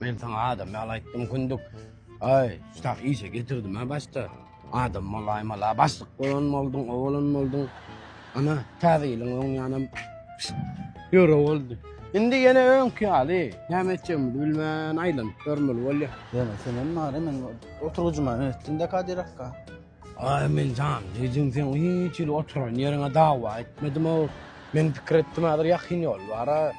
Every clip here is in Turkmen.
Men saňa adam ýaly aýtdym kündük. Aý, şutak işe getirdim-ä başda. Adam bolaýmaly-a, başlyk bolan bolduň, o bolan bolduň. Ana, täze ýylyň öň ýanam ýöre boldy. Indi ýene öňki ýaly, näme etjegimizi bilmän aýlanyp ýörmeli bolýar. Ýöne senem bari men oturgyjyma etdim-de Kadyr akga. Aý, men jan, diýdim, sen hiç hili oturan ýeriňe dawa etmedim-ow. Men pikir etdim, häzir ýakyn ýol bar-a.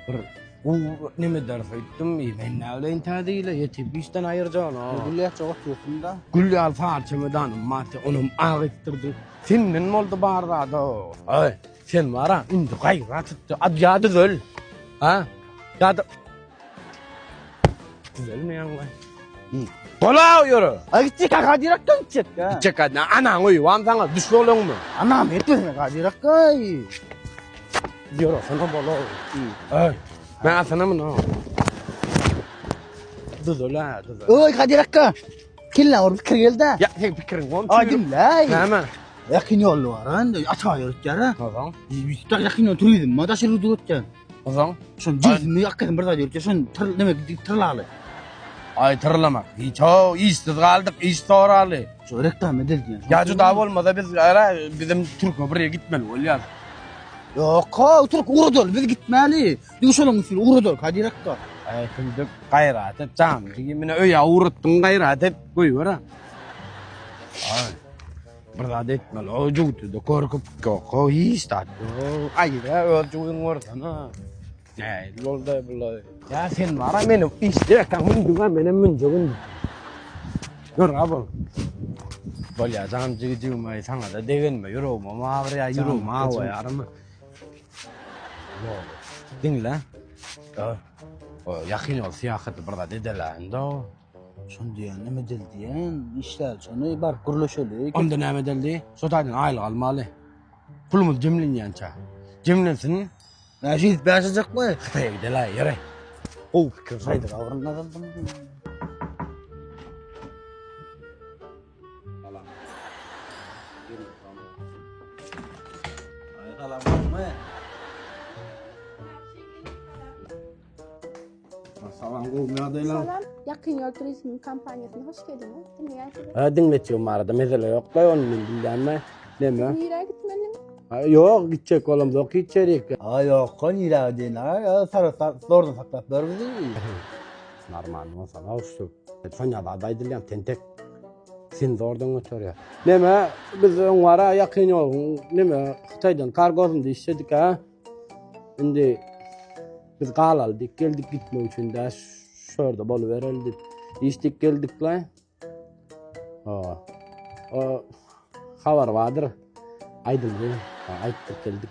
Bir gowy neme ederis öýtdüm. Men näbileýin täze ýyla ýetip işden aýyrjagyny. Gül ýatjak otyrsyň-da. Gül ýaly sary çemedanym bar, sen onam ak etdirdiň. Senden boldy bar zat-a. Aý, sen bar-a, indi gaýrat et-de, ýa düzel. Ha? Ýa-da Düzelmeýäň-laý. Bola ýöre. Aý gitjek ha Kadyr akga gitjek. Gitjek ha. Anaň öýi barmy saňa? Düş bol öňüme. Anam etmesene Kadyr akga. Ýöresene bola. Aý, men sana muny. Düzel ha, düzel. Oý Kadyr akga. Kelle bir pikir geldi. Ya sen pikiriň bolmy? Aý dinle. Näme? Ýakyn ýolly bar, indi ata ýörütýär ha. Onsoň? Ýakyn ýol turizm, ma daşary ýurda ötýän. Onsoň? Şon jizmi ýakyn bir zat ýörütýär, şon tyr neme tyrlaly. Aý tyrlamak. Hiç o işsiz galdyk, iş soraly. Şu reklama edildi diýen. Ýa juda bolmasa biz ara bizim türke bir ýere gitmeli bolýar. Ýok, ha, türk ugradyl, biz gitmeli. Diňe şonuň üçin ugradyl, Kadyr akga. Aý küldük, gaýrat et, jan. Mine öýe ugratdyň, gaýrat et, goýber. Aý. Bir zat etmeli. O jüwtüde korkup ýok. O hiç zat ýok. Aýra öz jüwüň görsene. Nähili boldy bular? Ya sen bara meni işde eken mündüň menem münjek indi. Ýör ha bol. Bolýa jan jigijigim aý saňa da degenme ýüregim agyrýa ýüregim agyrýarmy. Diňle. O ýakyn ýol syýahaty bir zat edeli indi. Şony diýen, neme edeli diýen, işler şony baryp gürleşeli. Onda näme edeli? Şo taýdan aýlyk almaly. Pulumyz jemlenýänçä. Jemlensin. Näşe gidip ýaşajakmy? Hytaýa gideli ýöre. Gowy pikir şaýdyk awrynda galdym. Salam. Ay salam bolmy? Salam gowy ýagdaýlar. Salam, Ýakyn ýol turizm kompaniýasyna hoş geldiňiz. Diňleýän sizi. Ha diňletjegim barada mesele ýok-da, ony men bilýän-de. Neme? Nirä gitmeli? Ha, ýok, gitjek bolamzok hiç ýerik. Ha ýok, nirä diýen. Ha, sara zordan saklap ber bizi. Normal bolsana şu. Soňa zat aýdylýan tentek. Sen zordan göterýär. Neme, biz öň bara ýakyn ýoluň neme Hytaýdan kargosynda işledik ha. Indi biz galaly diýip geldik gitmek üçin dä şu ýerde bolubereli diýip. Işdik geldik la. Ha. O habar bardyr. Aýdyldy. Ha, aýtdyk geldik.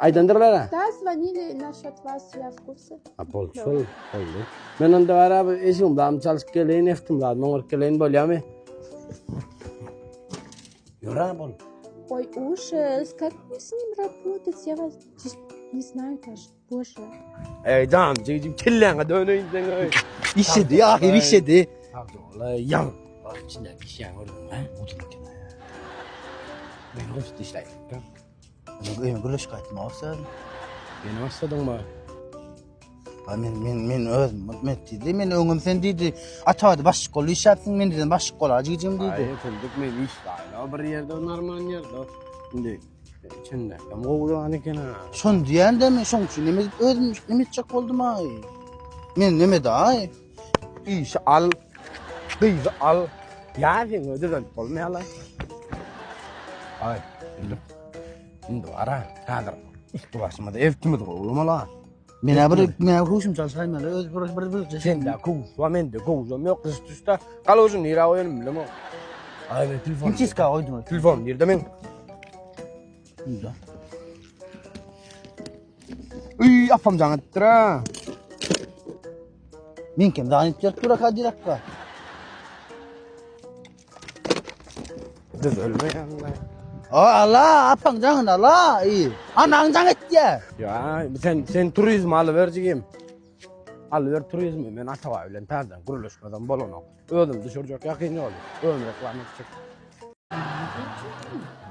Aýdandyrlar ha. Da, звонили насчет вас, я в курсе. Ha, boldy şol, boldy. Men onda bara bir eşigim dam çalyşyp geleýin, eftim zat oňaryp geleýin bolýamy? Ýöre bol. Ой, ужас, как мне с ним работать? Я вас не знаю даже, боже. Ey jan, jigim kelläňe döneýin sen öý. Işedi, ahyr işedi. Abdulla, ýan. Bak içinde işýän gördün ha? Otur eken. Men hoş dişläý. Öýüne gürleşip gaýtdym sen. Ýene başladyňmy? Ha men men men öz met diýdi. Men öňüm sen diýdi. Atady başlyk bol işläpsiň men diýdim başlyk bol ajyjym diýdi. Aý, fındyk men işläýin. Bir ýerde normal ýerde. Indi içinde hem gowulan eken ha. Şon diýende men şoň üçin neme özüm neme etjek boldum aý. Men neme daý? Işi al, gyzy al. Ýa sen düzelip bolmaýarlar. Aý, indi indi bara häzir üstü başymyzy evtimiz gowulamaly. Men bir men huşum çalşaýmaly öz bir bir bir. Sende kowuş bar, mende kowuşam ýok. Gyş düşde galojum nirä goýanym bilemok. Aý men telefon. Çiska goýdum. Telefon nirde men? Unda. Uy, apam jaň edipdir ha. Men kim jaň edip dur Kadir akga. Düzelmeýän. O Allah, apaň jaňyny ala. Iyi. Anaň jaň etýä. Ya sen sen turizm alyber jigim. Alyber turizmi men Atabaý bilen täzeden gürleşmesem bolanok. Özüm düşürjek ýakyn ýoly. Özüm reklama etjek.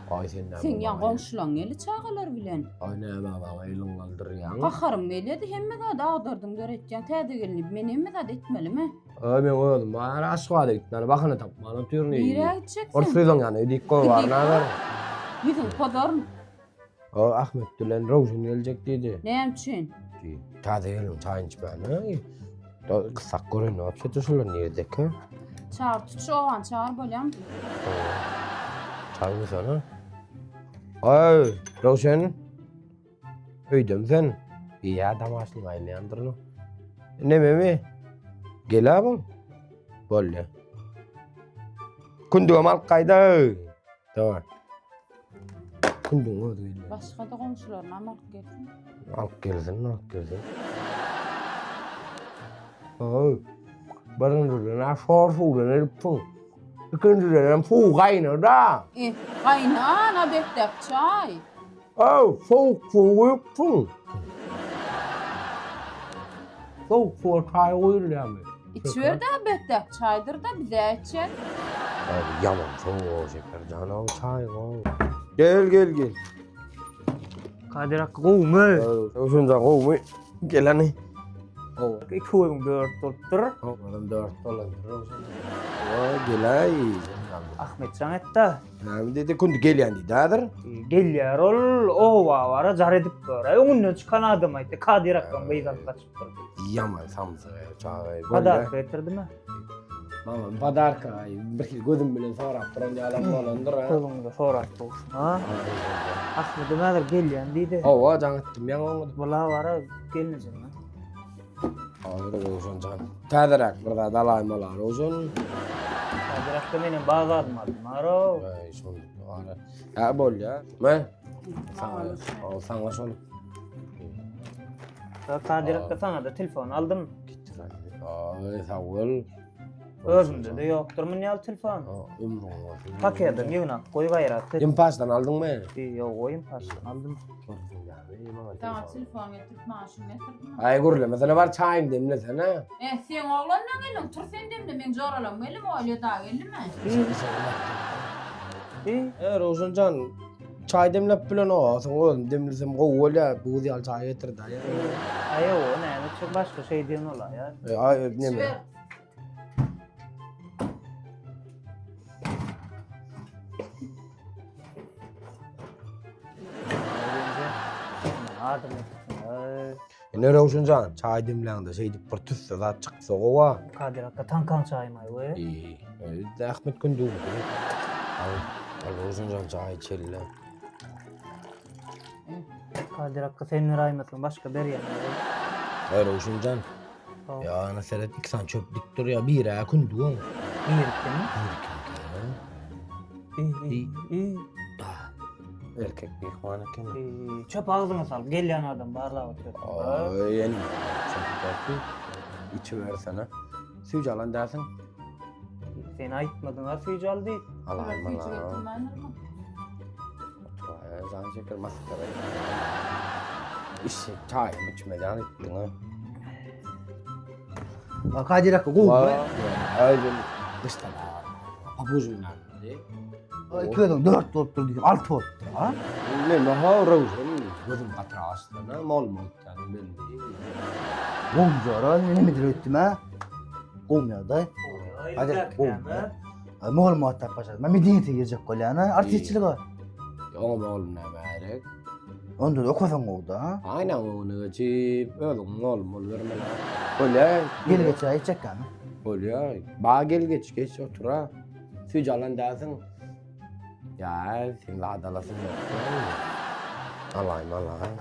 Aý sen näme? Seň ýa goňşulaň geldi çagalar bilen. Aý näme maňa eliň galdyrýaň? Gaharym gelýärdi, hemme zady agdardyň döretýäň. Täze gelin diýip men hemme zady etmelimi? Aý men özüm bar Aşgabada gitmäne bahana tapman otyryn. Nirä gitjeksin? Ors gyzyň ýanyna gidip goý bar. Ýüzüňi pozaryn. O Ahmet bilen Röwşen geljek diýdi. Näme üçin? Täze gelin çaýyny içmäne. Gysak gören wapşe şolar niredeki? Çagyr tutuş owan çagyr bolýam. Çaý guýsana. Aý, Röwşen. Öýdemi sen? Ýa damaşlyk aýlaýandyr. Nememi? Gel abyň. Bolýa. Kündügem alyp gaýda. Tamam. Kündüň özi gelýär. Başga-da goňşularyny hem alyp gelsin. Alyp gelsin, alyp gelsin. Oy. Birinjiden ha şor suwdan edipsiň. Ikinjiden hem suw gaýnar da. E, gaýnan obetdäki çaý. Ow, sowuk suw guýupsyň. Sowuk suwa çaý guýulýarmy? Içiber-de obetdäki çaýdyr-da, biz-ä içjek. Abi ýaman sowuk şeker jan ow çaý gow. Gel gel gel. Kadir akga gowumy? Şunja gowumy? Gel hany. Gowy. Iki gözüň dört bolupdyr. Gözüm dört bolandyr. Oý geläý. Ahmet jaň etdi. Näme diýdi? Kündi gelýän diýdi häzir. Gelýär ol oba bara jar edip dur. Öňünden çykan adam aýtdy. Kadir akgaň gyz alyp gaçypdyr diýdi. Ýaman samsyk çaga. Podarka getirdimi? Mama podarka bir hil gözüm bilen sorap duran ýalam bolandyr ha. Gözüňde sorap dursun ha. Ahmedem häzir gelýän diýdi. Hawa jaň etdim ýaňy oňa. Bula bara gelmejek. Häzir Röwşen jan. Täzeräk bir zat alaýmaly Röwşen. Täzeräkde menem bar zadym aldym aro. Aý şol ara. Hä bolýa. Me. Saňa, o saňa şol. Kadir sana da telefon aldym. Aý sag bol. Özümde de ýokdur mun ýaly telefon. Ömrüň bolsun. Paketim ýygnap goý gaýrat. Impaşdan aldyňmy? Ýok, goý impaşdan aldym. Saňa telefon getirip, maňa şuny getirdimi? Aý gürlemesene bar çaýyny demlesene. E, seň oglanlaň gelin, tur sen demle, meň joralam geldi, Olýa dagy geldimi? E, Röwşen jan, çaý demlep bilen o, soň özüm demlesem gowy bolýar, buz ýaly çaý getir-dä. Aý, o näme üçin başga şey diýen bolaýar. E, aý, neme? Ine Röwşen jan, çaý demläňde şeýdip bir tüsse zat çyksa gowa. Kadir aka taňkaň çaýymaý we. Eee, Ahmet Gündüz. Al, al Röwşen jan çaý içeli. Kadir aka sen beraýmasaň başga berýän. Röwşen jan. Ýa ana seret iki sany çöp dik durýar, biri-ä kündügiň. Biri kimi? Biri kimki? Erkek myhman eken. Çöp agzyňa salyp gelýän adam barlap otyr. Aý, ýene çöp içibersene. Süýji alan dälsiň. Sen aýtmadyň-a süýji al diýip. Alaýmaly. Otur, jan şeker maskara. Işi çaýym içmez ýaly etdiň ha. Kadir akga gowy. Aý, gyşda papužyn Iki gözüň dört bolupdyr diýdim, alty bolupdyr, ha? Neme ha, Röwşen, gözüm gatyrak açsana, mol-mol ýaly belli. Gowy jora, nemedir öýtdüm, ha? Gowy ýagdaý. Hadi, gowy. Mugallym atap başladym. Men medeniýete girjek bolýan, ha, artistçilige. Oňa mugallym näme gerek? Onda da okasaň gowy-da. Aýna oňa geçip, özüň mugallym bolubermeli. Bolýa. Gel geçä, içjekkämi? Bolýa. Ba gel geç, geç otur-a. Süýji alan dälsiň. Ýa, sen zat alasyň ýok. Alaýyn, alaýyn.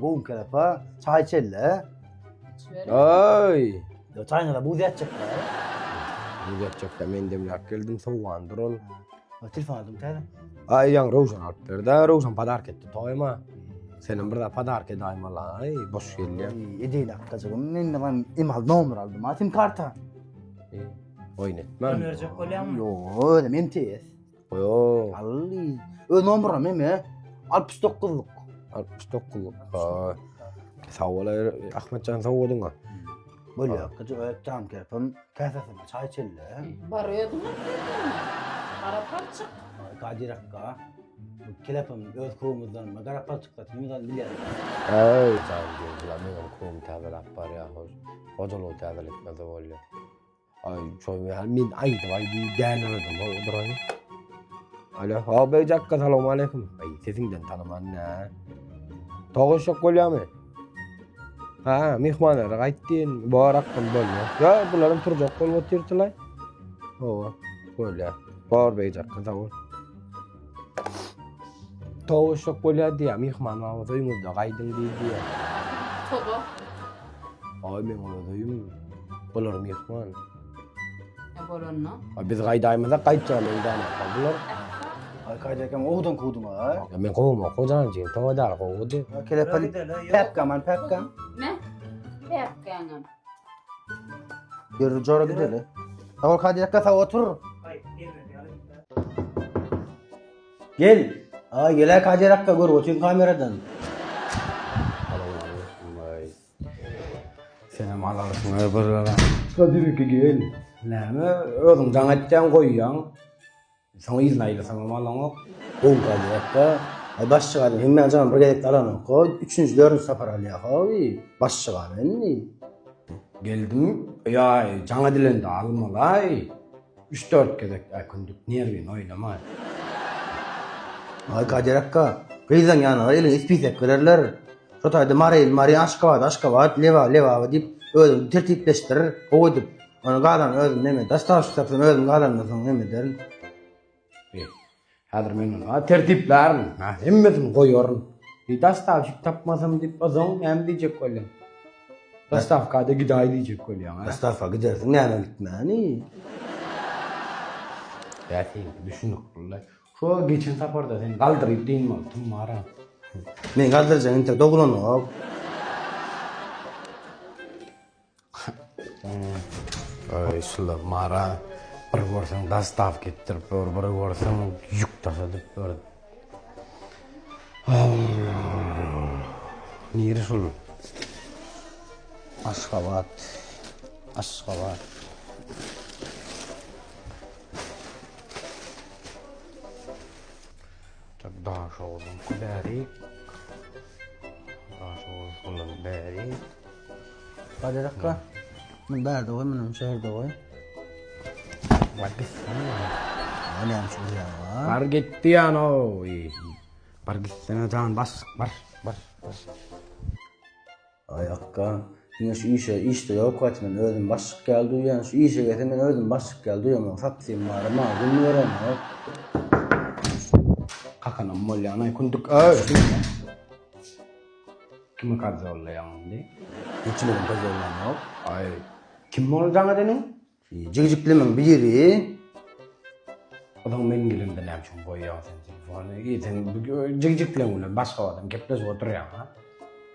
Gowy kerepa, çaý içeli. Aý! Ýa çaýyňyza buz ýatjakda. Buz ýatjakda men demläp geldim, sowandyr ol. Telefon aldym täze. Aý, ýaňy Röwşen alyp berdi. Röwşen podark etdi toýuma. Senem bir zat podark edäýmeli, aý, boş gelýär. Edeýin akgajygym, men de em al nomer aldym, ha, sim karta. Oýun etme. Berjek bolýaňmy? Ýok, özüm MTS. Ýok. Al, öz nomerim eme. 69-luk. 69-luk. Ha. Sag bol, Ahmetjan sag bolduň. Bolýar, gyjy öp jam kerpim, käsesine çaý içeli. Bar özüň alyp geldiňmi? Gara parçyk. Kadir akga. Bu kelepem öz kowumyzdan, garapalçyk zaten hemme zady bilýär. Äý, jan diýen, meňem kowum täzeläp barýar, hoş. Hojalygy täzeletmese bolýar. Aý, şo men aýdyp aýdyp dälirdim, ho, duraý. Alo, ha Bejak, salam aleyküm. Aý, sesiňden tanaman nä. Toguş bolýarmy? Ha, myhmanlara gaýtdyn, bor akgyn bolýar. Ýa, bularam turjak bolup otyrdylar. Hawa, bolýar. Bor Bejak, sag bol. Towuşjak bolýar diýýär, myhman bar bolsa öýüňizde gaýdyň diý diýýär. Toba. Aý meň öz öýüm. Bular myhman. E bolanda. A biz gaýdaýmasak gaýtjak men däl bular. Aý kaýda owdan kowduň aý. Ya men kowma kojan jigim towadar kowdy. Kelepel päpkam an päpkam. Ne? Päpkäňem. Ýör jora gideli. Sag bol Kadyr aka sag otur. Aý, gelmedi ýaly. Gel. Aý gel Kadyr aka gör otur kameradan. Senem alarsyň bir Kadyr aka gel. Näme özüň jaň etýäň goýýaň. Soň yzyna aýlasaňam alaňok. Gowy gazetda. Aý baş çygardy. Hemme janam bir gezekde alanok. Üçünji, dördünji sapar alýar. Hawy, baş çygar indi. Geldim. Ýaý, jaň edilende almaly-aý. Üç-dört gezek äkündik nerwini oýnamaý. Aý Kadyr akga, gyzlaň ýanyna eliňe spisek bererler. Şo taýda Mary, Mary, Aşgabat, Aşgabat, Leba, Lebaba diýip özüň tertipleşdir, gowy edip. Ony galan özüm neme, dostawşik tapsam özüm galandan soň neme ederin. Be, häzir men ony ha tertiplärin, ha hemmesini goýaryn. Bir dostawşik tapmasam diýip ozaň näme diýjek bolýaň? Dostawkada gidaý diýjek bolýaň, ha? Dostawka gidersiň, näme gitmäni? Ýa seňki düşünikli. Şo geçen saparda seni galdyryp dynmaly tumara. Men galdyrjak entek doglanok. Aý şular mara bir görseň dostawka etdirip dur, bir görseň ýük daşadyp dur. Nire şul? Aşgabat. Aşgabat. Daşoguzun bäri. Daşoguzun bäri. Kadir akga. Muny bärde goý, muny şäherde goý. Bar gitsene. Näme üçin ýa? Bar gitdi ýa no. Bar gitsene jan bas, bar, bar, bar. Aý akga, diňe şu işe, işde ýok gaty men özüm başlyk ýaly duýýan, şu işe gelsem men özüm başlyk ýaly duýamok, sapsym bar, maňa gün berenok. Kakanam bolýan aý kündük. Öý. Kimi kazollaýaň indi? Hiç kimem kazollanok. Aý, kim boldy jaň edeniň? Jigijiklimiň biri. Ozaň men gelemde näme üçin goýýaň sen telefony? Eý, sen jigijikleň bilen başga adam gepleşip oturýaň, ha?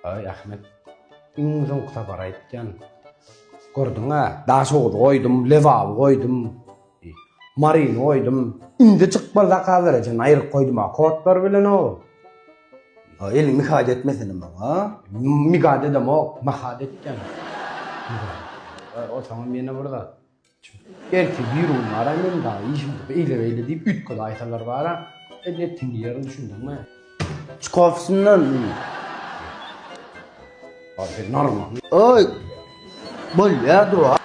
Aý, Ahmet, iň soňky sapar aýtýan. Gördüň-ä, Daşoguzy goýdum, Lebaby goýdum, Maryny goýdum. Indi çykmaly zakazlara çenli aýryp goýdum-a, kodlar bilen-ow. Eliň mihad etmesene maňa. Migad edemok, mahad etýän. Otaňam ýene bir zat. Ertir bir gün bar-a men dagy işim köp, eýle-beýle diýip üýtgedip aýsalar bar-a, etdiň diýerin düşündiňmi? Çyk ofisymdan. Bar sen normal. Oý. Bolýar dur.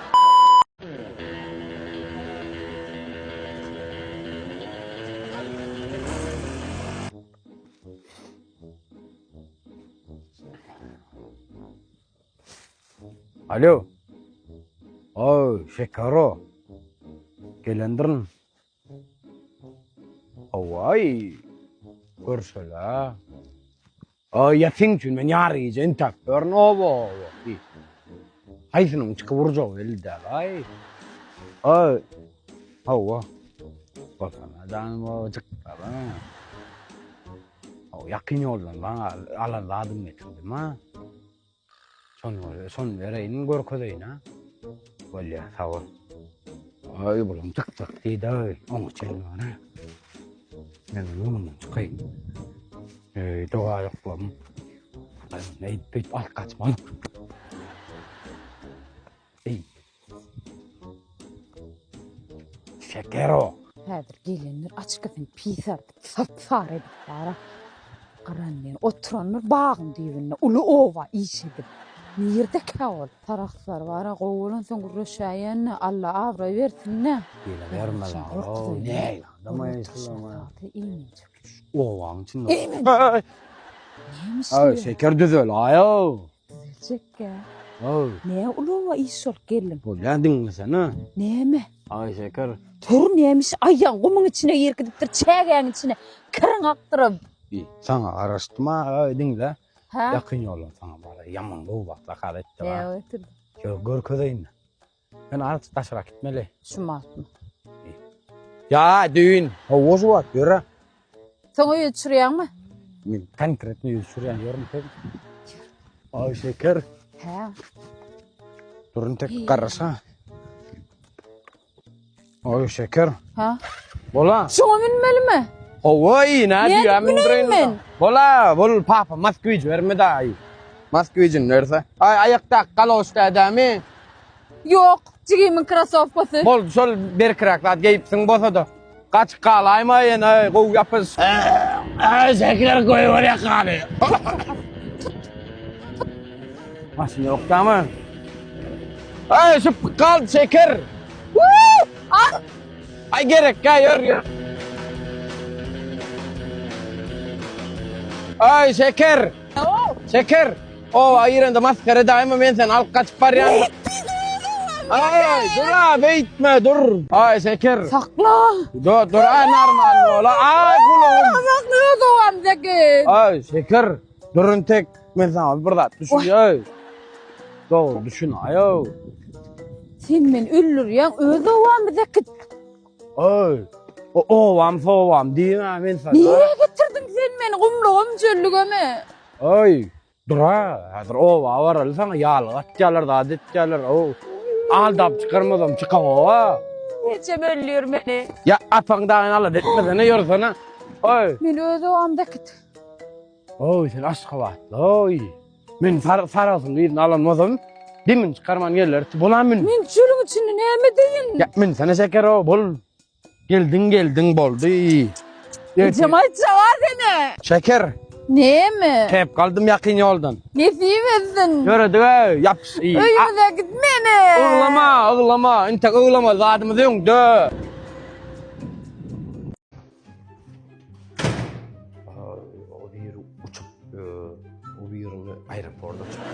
Alo. Oý, Şekero. Gelendirin. Hawa-aý. Görşeli-ä. Aý, ýa seň üçin men ýary gije entäp ýörün oba-oba. Haýsynyň çykyp urjagy belli däl-aý. Aý, hawa. Bolsana janym owajyk. Hawa, ýakyn ýoldan maňa alan zadymy getirdim-a. Şony, şony bereýin, görkezeýin-a. Bolýa, sag bol. Aý, bulam çykjak diýdi-aý, oňa çenli bar-a. Men öňünden çykaýyn. Eý, doga ýoklam. Eýdip beýdip alyp gaçmaly. Eý. Şekero. Häzir gelenler açkasyny pisardyp, sap-sary edip bara. Gyran diýen oturandyr bagyň düýbünde uly oba iş edip. Nirdekä ol? Sarahslar bara gowy bolansoň gürleşäýende Alla abraý bersin-dä. Gelebermez-ä, o, nägile adam aý şulam-a. Obaň içinde. Näme Aý, şeker düzel, aý-ow. Düzeljekkä. Ow. Nä uly oba iş bolup geldiň? Bolýa diňlesene. Näme? Aý, şeker. Tur nämiş aýaň gumuň içine girgizipdir, çägäň içine kiriň akdyryp. Bi, saňa garaşdym-a, aý, diňle. Hä? Ýakyn ýoldan saňa bara ýaman gowy wagt zakaz etdim. Näme getirdi? Ýok, görkezeýin. Men azajyk daşarak gitmeli. Şu wagtmy? Ýa, düýn. Hawa, şu wagt ýöre. Soň öýe düşürýäňmi? Men konkretno öýe düşürýän ýörüm sen. Aý şeker. Hä? Durun tek garaşa. Aý şeker. Hä? Bola. Şoňa münmelimi? Hawa, ina Nädip diýýän müneýin men? Bola, bol papa moskwiç berme daýy. Moskwiçini berse. Aý aýakdaky galoş dädämi? Ýok, jigimiň krasowkasy. Boldy, şol berkiräk zat geýipsiň bolsa-da. Gaçyp galaýma ýene, gowy ýapyş. Aý, şeker goýber ýakany. Maşyn ýok damy? Aý, şu gal şeker. Aý gerekkä ýör ýör. Aý şeker. Şeker. Oba girende maskara daýyma men seni alyp gaçyp barýan. Aý, dur a, beýtme, dur. Aý, şeker. Sakla. Dur, dur, aý, normal bola. Aý, gulagym. Sakla, dowam şeker. Aý, şeker. Dur entek, men saňa bir zat düşünýän. Dogry düşün, aý. Sen meni öldürýäň, öz obamyza git. Aý, o obam, sobam diýme, men sana. Nirä getirdiň sen meni, gumlugam, çöllügemi? Aý, dur-a, häzir oba baraly saňa ýalyk atýarlar, zat etýärler, ow. Aldap çykarmazam çykaňoga. Ejem öldür meni. Ýa apaň dagyny alada etmesene, ýörsene. Aý. Meni öz obamda git. Oý, sen Aşgabatly, oý. Men sar Sarahsyň gyzyny alan bolsam, demini çykarman geler. Bolan mün. Men çölüň içinde näme deýin? Ýa, münsene şeker o, bol. Geldiň, geldiň boldy. Ejem aýtjaga seni. Şeker. Näme? Kep galdym ýakyn ýoldan. Nesip etsin. Ýöredik ey, ýapyş. Öýümize git meni. Yglama, yglama, intek yglama, zadymyz öňde. O biri uçup, o birini aeroporta uçup.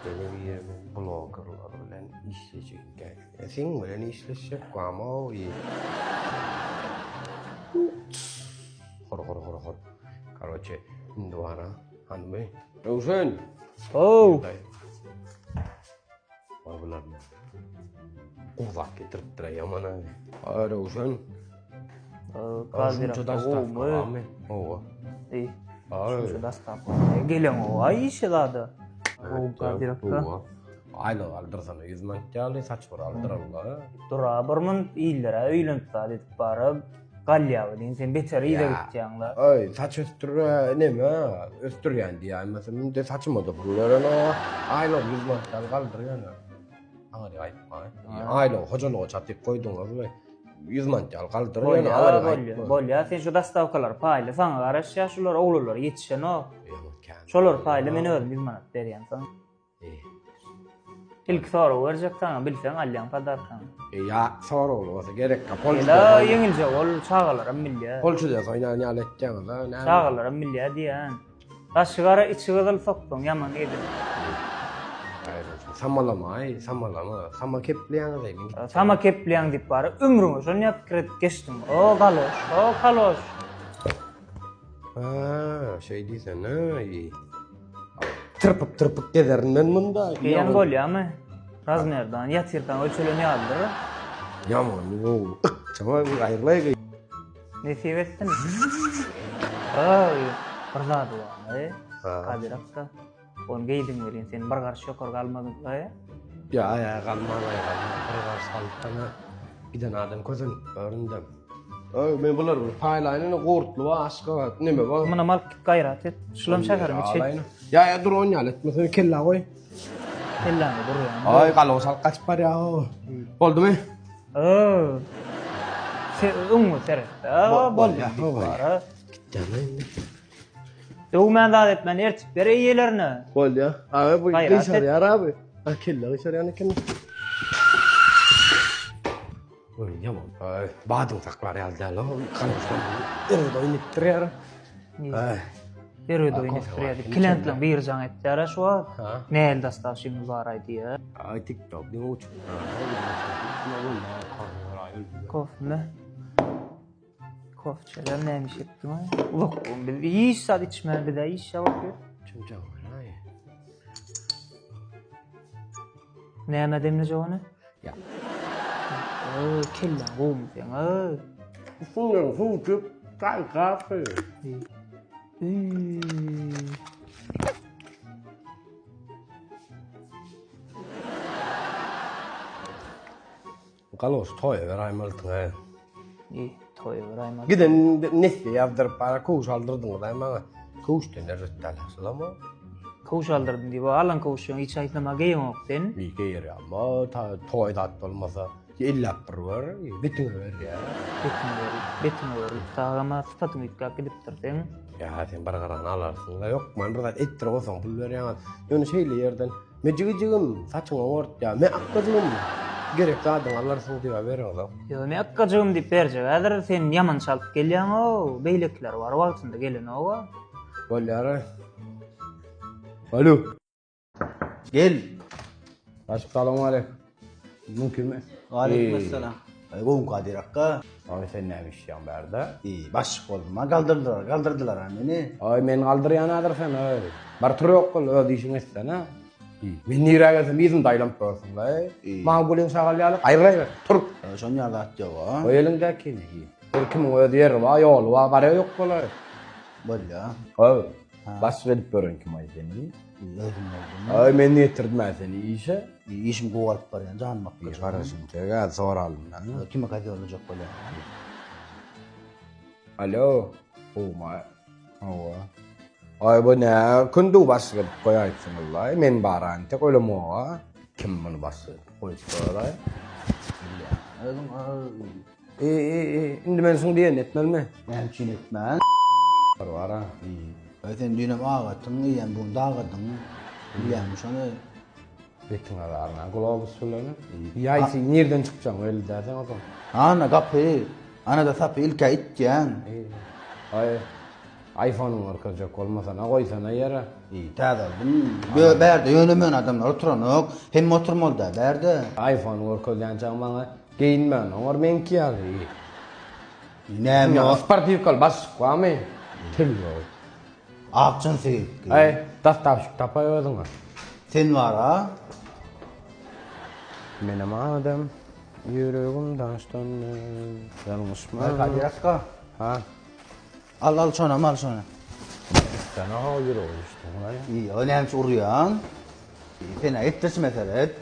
Ýene biri blogerlar bilen işlejek. Sen bilen işleşjek gama o. Hor hor hor hor. Karoçe, indi bara hanymy. Röwşen. Oh. Bar bular. Gowzak getiripdir ýaman. Ay Röwşen. Şunça dostawka barmy? Hawa. Eý. Şunça dostawka. Gelen o ay işi zada. Gowy Kadyr aka. Aýlyk aldyrsana 100 manat ýaly saç bir aldyrarlar. Dura bir mun illere öýlenip zat edip baryp galýar diýin sen beter yza gitýäň la. Aý saç ösdürä neme ösdürýän diýäýmesin indi saçyma da pul beren o aýlyk 100 manat ýaly galdyrýan. Aňry aýtma. Aýlygy hojalyga çatyp goýduňyzmy? 100 manat ýaly galdyr ýöne aňry aýtma. Bolýa, sen şu dostawkalary paýla, saňa garaşýar şular oglanlar ýetişenok. Şolary paýla men özüm 100 manat berýän saňa. Ilki sorag berjek saňa, bilseň alýaň podarkaňy. Ýa soragly bolsa gerek. Ýa ýeňiljek ol çagalaram bilýär. Polçuda oýnan ýaly etýäňiz ha, näme? Çagalaram bilýär diýýän. Daşy gara, içi gyzyl soksaň ýaman gelir. Samalamaý, samalama. Sama kepleýäňiz eý, men gitjek. Sama kepleýäň diýip bary ömrüňe şony ýa pikir edip geçdiň. O galoş, o kaloş. Ha, şeý diýsene. Tyrpyk tyrpyk gezerin men munda. Geýen bolýamy? Razmerdan ýatyrkaň ölçelen ýalydyr. Ýaman gowy. Ykjama aýrylaý. Nesip etsin. Ay, bir zady bar. Kadyr akga. Ony geýdiň welin sen bir garş ýokary galmadyň. Ýa, ýa, galman, aý, galman. Bir garş galypdan giden adam kösenip göründem. Öý, men bular bir paýlaýyn ine gurtly bar, Aşgabat, neme bar. Munam alyp git gaýrat et. Şulam şäheriň içi. Ýa, ýa, dur on ýaly etmesene kellä goý. Kelläňde durýan. Aý, galoş alyp gaçyp barýar. Boldumy? Öý. Öňüňe seret. Bolýar. Bolýar. Gitdämi indi? Döwmän zat etmän ertip ber eýelerine. Bolýar. Abi bu gyşarýar abi. Ha kelle gyşarýan eken. Oý ýaman. Aý, badyň saklar ýaly däl. Kalbym erbet oýun etdirýär. Aý. Erbet oýun etdirýär. Klientleň biri jaň etýär şu wagt. Näl dostawşyňyz bar aý diýýär. Aý TikTok diňe uçup. Kofme. Kofe içeler näme iş etdiň? Uzak biz hiç zat içmän bize iş ýok. Çümçe aý. Näme demlejek ony? Ýa. Öý, kelläň gowumy seň, öý. Suwuň suw içip, çaý kafe. Öý. Galoş toýa beräýmelisiň-ä. Eý, toýa beräýmeli. Giden nesýe ýazdyryp bara köwüş aldyrdyňyz-aý maňa. Köwüşden erbet däl asylam o. Köwüş aldyrdym diýip, alan köwüşüň hiç haýsynam geýeňok sen. Eý, geýerýän ba, toý zat bolmasa, elläp bir gör, betiňe berýär. Betiňe ber, betiňe ber. Tagama sypatyň üýtgäp gidipdir seň. Ýa, sen bir gyrany alarsyň-la, ýok, man bir zat etdirip bolsaň pul berýäň. Ýöne şeýle ýerden Me jigijigim, saçyňy oňartýa, me akgajygym, gerek zadyňy alarsyň diýip bereňzok. Ýok, me akgajygym diýip berjek häzir, sen ýaman çalt gelýäň-ow, beýlekiler bar wagtynda gelenog-a. Bolýar-a. Alo. Gel. Başlyk salowmaleýkim. Mümkinmi? Waleýkim essalam. Aý gowy Kadyr akga. Aý sen näme işleýäň bärde? Eý, başlyk boldum ha, galdyrdylar, galdyrdylar ha meni. Aý meni galdyrýan häzir sen aý. Bar tur ýok bol, öz işiňi etsene. Men nirä gelsem yzymda aýlanyp ýörsüň-laý. Maňa gülüň şagal ýaly, aýryl aýryl, tur. Şon ýaly zat ýok a. Goý eliňdäkini. Her kimiň öz ýeri bar, ýoly bar, gara ýok bolaý. Bolýa. Aý, başlyk edip ýören kim aý seni? Özüm boldum. Aý men getirdim-ä seni işe. Işim gowy alyp barýan, janym akga. Garaşym çek, soralym. Kime kozýorlajak bolýaň? Alo, gowmy? Hawa. Aý bu nä kündüg başlyk edip goýaýypsyňyzlaý, men bar-a entek ölemog-a. Kim muny başlyk edip goýupdyr-aý? Bilýän. Özüň E, e, e, indi men şuň diýenini etmelimi? Näme üçin etmän? Bir bar-a. Aý sen düýnem agatyň, eýýäm bu gün dagadyň. Bilýäňmi şony? Betiň azaryna globus bilen. Ýaýsy nirden çykjaň belli däl sen ozaň. Ana gapy, ana-da sapy ilk-ä itýäň. Aý, iPhone-yňy görkezjek bolmasana, goýsana ýere. Eý, täze aldym. Bö bärde ýöne-möne adamlar oturanok. Hemme oturmaly däl bärde. iPhone görkezýänçäň maňa geýinmän oňar meňki ýaly. Näme o? Sportiwkaly başlyk barmy? Til ýok. Ak jynsy geýipdi. Aý, dostawşik tapaý özüňe. Sen bar-a. Menem adam, ýüregim daşdan ýalňyşma. Aý, Kadyr akga. Ha. Al, al şonam, al şony. Sen o ýürege düşdüň, aý. Ýo, näme üçin urýaň? Sen etdirçime seret.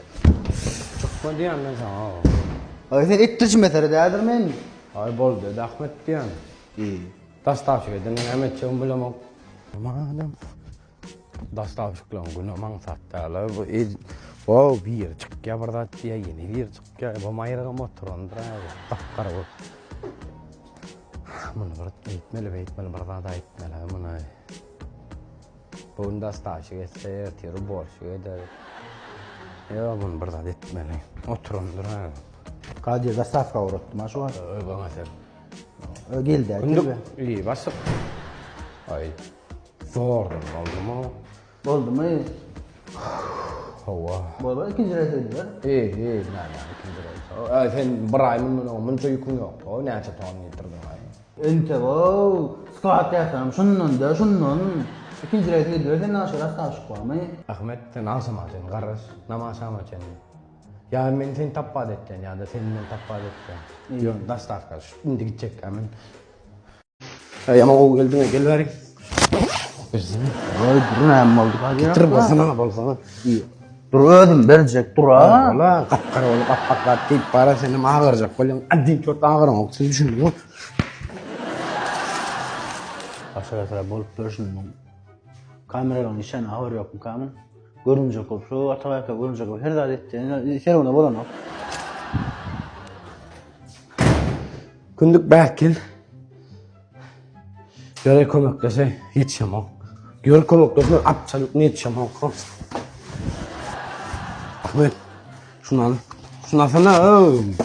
Çykma diýýän men saňa. Aý, sen etdirçime seret häzir men. Aý, boldy, rahmet diýýän. Dostawşik edende näme etjegimi bilemok. Madem dostawşiklaryň güni maňsat däl. Bu o biri çykýar bir zat diýýär, ýene biri çykýar. Bu maýrygam oturandyr abi. Gapgara bolup. Muny bir eýtmeli, beýtmeli bir zat aýtmaly muny. Bu gün dostawşik etse, ertir uborşik eder. Ýok, muny bir zat etmeli. Oturandyr abi. Kadir dostawka ugratdym ha şu wagt. Öý, baňa sen. Geldi. Gündük iyi başlyk. Ay zordan boldumy? Boldumy? Hawa. Boldy, ikinji reýs ediber. Eý, eý, näme ikinji reýs. Ay sen bir aý mundan öň munça ýüküň ýok. O näçe ton getirdiň aý? Entek o sklad ýasam şundan da şundan. Ikinji reýs ediber, sen aşyr astaşyk barmy? Ahmet, sen agşama çenli garaş, namaşama çenli. Ýa men seni tapbat etýän ýa-da sen meni tapbat etýäň. Ýok, dostawka şu indi gitjekkä men. Ýa ýaman gowy geldiň, gel bäri. Bersene. Oý, dur näme boldy Kadyr? Getir bolsana, bolsana. Dur özüm berjek dur a. Ola, gapgara bolup appak zat diýip bara senem agyrjak bolýaň. Adin çort agyraňok, sen düşündiňmi? Aşyra bolup dur şunuň. Kameralaryň işen habary ýokmy kamyň? Görünjek bolup şu Atabaýka görünjek bolup her zat etdi. Serwine bolanok. Kündük bäh gel. Ýöre kömekleşe ýetişemok. Ýör kömekleşme absolýutno ýetişemok. Ahmet şuny al. Şuny alsana,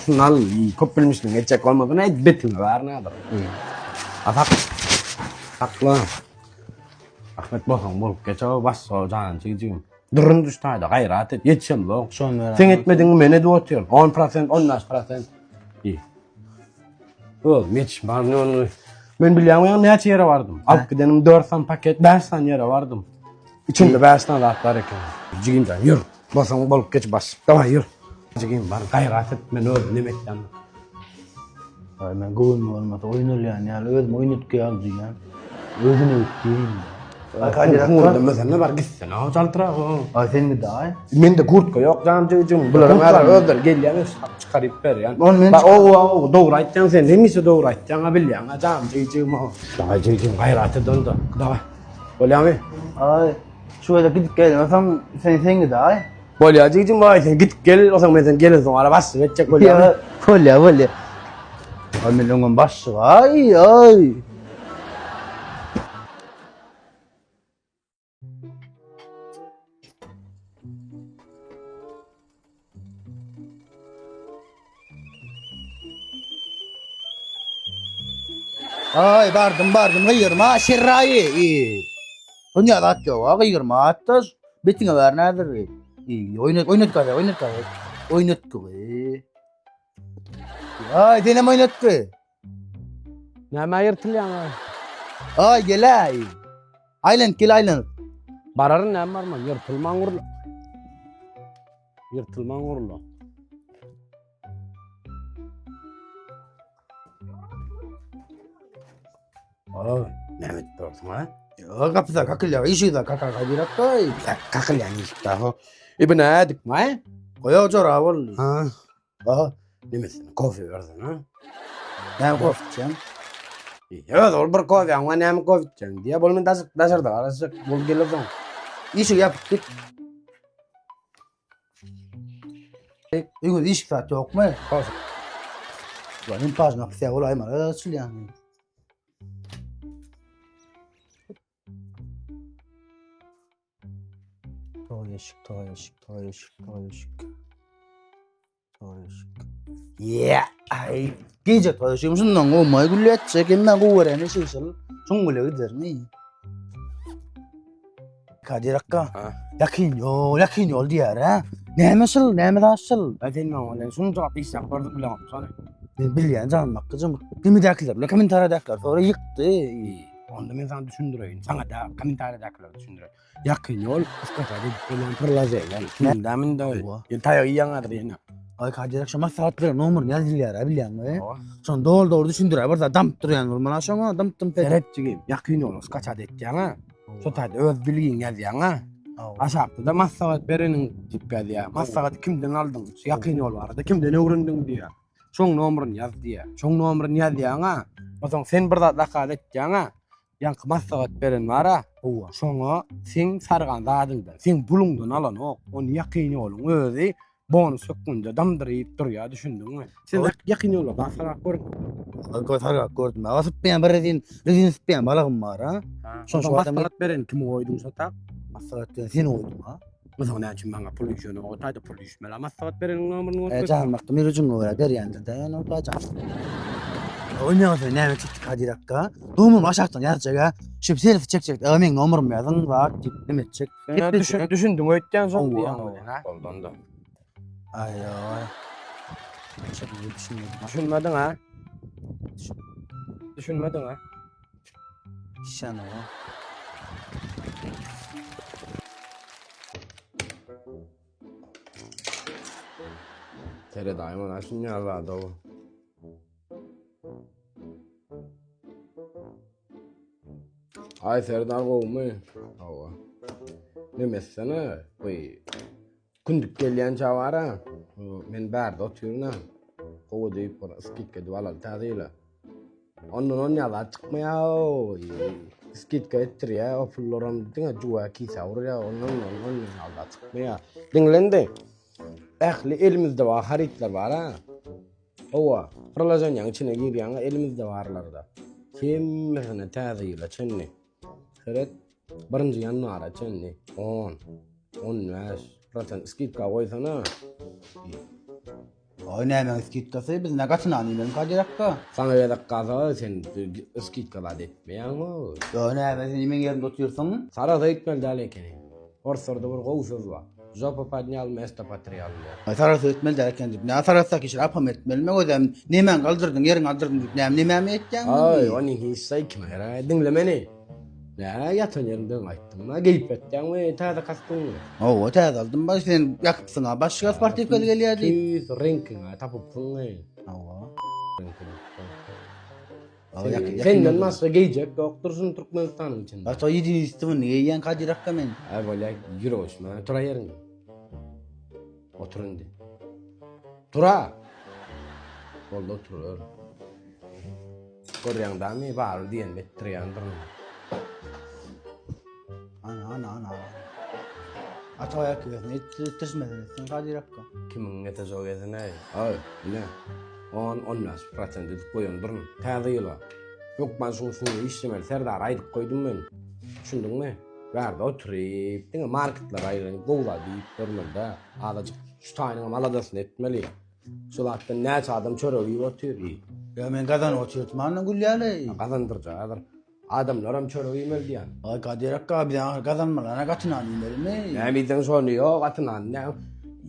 şuny al. Köp bilmişliň etjek bolmasaň, et betiňe bar nädir. Asak. Sakla. Ahmet bolsaň bolup geç, o bas o janjy jigim. Durun düş taýda gaýrat et, ýetişemok. Sen etmediňmi men edip otyryn. 10%, 15%. İyi. Özüm ýetişmän ony. Men bilýän ýa näçe ýere bardym. Alyp gidenim 4 sany paket, 5 sany ýere bardym. Içinde 5 sany zat bar eken. Jigim jan ýör. Bolsaň bolup geç baş. Daway ýör. Jigim bar gaýrat et men özüm neme etýän. Ay men göwnüme bolmasa oýnalýan ýaly özüm oýnatgy ýaly duýýan. Özüne gitdi. Ay Kadir Hurda mesele bar gitsene o çaltrak o. Ay sen git ay. Mende kurtka ýok jan jigim. Bularyň ara özleri gelýän çykaryp berýän. Ony men Bak o o dogry aýtýaň sen hemişe dogry aýtýaň ha bilýäň ha jan jigim o. Daway jigim gaýrat et onda. Daway. Bolýamy? Ay şu ýere gidip gel. Onsoň sen sen git ay. Bolýar jigim baý sen gidip gel onsoň men sen gelensoň ara başlyk etjek bolýamy? Bolýar bolýar. Ay men öňem başlyk ay ay. Ay bardym bardym gygyrma şerraýy. Dünýä zat ýok ha gygyrma atdaş. Betiňe bar nädir? Oýnat oýnat gaza oýnat gaza. Oýnatdy. Ay senem oýnatdy. Näme ýyrtylýaň ay? Ay geläý. Aýlanyp gel aýlanyp. Bararyn näme barman ýyrtylmaň gurla. Ýyrtylmaň gurla. Aa, näme edip dursuň ha? Ýa gapyda kakylýar, işigde kaka kadyrakda. Kakylýan işikde ho. Ibn ädik maý. Goýa jora boldy. Ha. Aha. Nemesini kofe bersin ha. Näme kofe içýäň? Ýa ol bir kofe, aňa näme kofe içýäň diýä, bol men daşarda garaşjak, bol gelersoň. Işigi ýapyp git. Öýüňizde işik zat ýokmy? Kofe. Ulan hem pajna pysýa bolaýma, açylýan. Toý eşik, toý eşik, toý eşik, toý eşik. Toý eşik. Yeah, ay. Gije toý eşigim şundan gowmaý gülletjek, emme gowy görýän eşik şol. Şuň bile gidermi? Kadir akga, ýakyn ýol, ýakyn ýol diýer, ha? Näme şul, näme zat şul? Ben sen maňa bilen şunu jogap işläp gördük bilen şony. Men bilýän janym akgajym. Nemedäkiler bilen kommentariýadakiler sonra ýykdy. Onda men sana düşündireýin. Sana da kommentariýadakiler düşündireýin. Ýakyn ýol iskata edip bolýan priloženiýa. Munda munda. Ýene taýak iýýäň adyr ýene. Ay Kadir akşam maslahat beren nomerini ýazylýar ha bilýäňmi? Şony doly dogry düşündirýär. Bir zat damyp durýan bolmaly şoňa damyp damyp. Seret jigim, ýakyn ýol skaçat etýäň ha. Şo taýda öz bilgiňi ýazýaň ha. Aşakda-da maslahat bereniň diýip ýazýar. Maslahaty kimden aldyň? Şu ýakyn ýol barada kimden öwrendiň diýýär. Şoň nomerini ýaz diýýär. Şoň nomerini ýazýaň ha. Onsoň sen bir zat zakaz etýäň ha. Ýaňky maslahat beren bar-a, Hawa. şoňa seň sargan zadyňdan, seň puluňdan alanok. Ony ýakyn ýoluň özi bonus hökmünde damdyryp durýar, düşündiňmi? Sen ýakyn ýola zat sargap gördüňmi? Sargap gördüm. A sypmaýan bir rezin, rezin sypmaýan balygym bar-a. Şoň maslahat beren kimi goýduň şo tak? Maslahat beren seni goýdum-a. Mysal näme üçin maňa pul düşenok, o taýda pul düşmeli. Maslahat bereniň nomerini görkez. E, jan bakdym, ýürejiňe görä berýändir-dä, ýöne o taýda. Oýnaýan sen näme çekdi Kadir akga? Nomerymy aşakdan ýazjak-a. Şu selfi çekjek, a meň nomerymy ýazyň, zat diýip neme etjek. Sen düşündiň öýtýän şol diýýän welin, ha? Boldy onda. Aý-aý. Düşünmedim. Düşünmediň ha? Düşünmediň ha? Şanowa. Seret aýman aşyn ýazady o. Aý Serdar gowumy? Hawa. Neme etsene, bu Kündük gelýänçä bar-a, men bärde otyryn-a. Gowy diýip bir skidka edip alaly täze ýyla. Ondan on ýa zat çykmaýar-ow. Skidka etdirýär, o pullaram diňe juwa kisä urýar, ondan on ýa zat çykmaýar. Diňle indi. Ähli elimizde bar harytlar bar-a. Hawa. Priloženiýaň içine girýäň, elimizde barlarda. Hemmesine täze ýyla çenli. Seret, birinji ýanwara çenli 10, 15 prosent skidka goýsana. Oý nämäň skidkasy? Biz nä gaty nan iýmeliň Kadyr akga? Saňa gezek galsa sen skidka zat etmeýäň-ow. Ýo näme sen meň ýerimde otyrsyň? Saragsa gitmeli däl ekeni. Orslarda bir gowy söz bar. Žopa podnyal, mesto poterýal diýen. Aý saragsa gitmeli däl eken diýip. Nä saragsak işi apam etmelimi özem nemäňi galdyrdyň ýeriňi aldyrdyň diýip näme nemämi etýäň? Aý ony hiç saý kime gerek diňle meni. Nä ýatan ýeriňden gaýtdyňmy? Geýip ýatýaňmy täze kostýumyňy? Hawa täze aldym baş sen ýakypsyň-a başga sportiwkaly gelýär diýip. Tüýs reňkiňi tapypsyň. Hawa. Reňkini. Senden başga geýjek ýokdur şuny Türkmenistanyň içinde. Başga ýedinistwny geýýän Kadyr akga men. Aý bolýa ýürek öçme tura ýeriňde. Otur indi. Tura! Boldy oturyber. Görýäň damy, baryr diýenimi etdirýändirin. Ana, ana, ana. Ata aýak gezini etdirmezin etsin Kadyr akga. Kimiň etejek gezini? Aý, ine. 10-15 prosent edip goýandyryn. Täze ýyla. Hökman şuň üstünde işlemeli Serdara aýdyp goýdum men. Düşündiňmi? Bärde oturyp, diňe marketlere aýlanyp, gowy zat iýip görmeli-dä. Azajyk şu taýynyňam aladasyny etmeli. Şu zatdan näçe adam çörek iýip otyr. Ýa men gazanyp otyrdym anna gülýäli. Gazandyrjak häzir. Adamlaram çörek iýmeli diýýän. Aý Kadyr akga biz ahyr gazanmaly ana gaty nan iýmelimi? Näme iýseň şony ýok gaty nan nä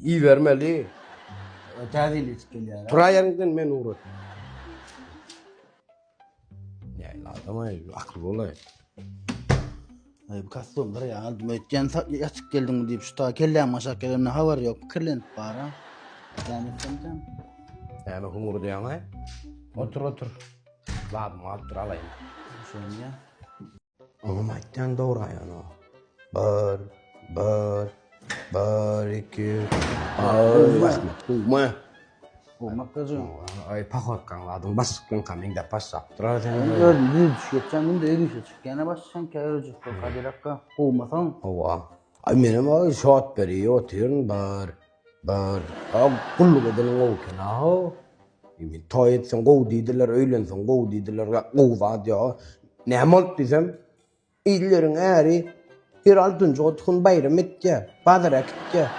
iýibermeli. Täze ýyl ýetip gelýär. Tura ýeriňden men ugrat. Näme adam aý akyl bolaý. Aý bu kostum bir ýa aldym öýtýän ýatyp geldiňmi diýip şu ta kelläm aşak gelenine habar ýok pikirlenip bara. Näme etsemkäm? Näme hüňürdýäň aý? Otur otur. Zadymy alyp dur alaýyn. Şony ýa. Oňam aýtýan dogry aýan o. Bir, bir, bir, iki. Aý, rahmet. Gowmy? Gowmakdajy. Aý, pahodkaň zadyň başlyklaňka meňzäp başlapdyr a sen. Özüm düz düşüp geçýän günde öýgüşe çykýana başlaýan käýerjik bol Kadyr akga. Gowmasaň. Hawa. Aý menem aý şot berip otyryn bir, bir. A gulluk edeniň gowy eken-a. Men toý etseň gowy diýdiler, öýlenseň gowy diýdiler, gowy zat ýok. Näme boldy diýsem, Illeriň äri her altynjy otgun baýram etýär, bazara äkitýär.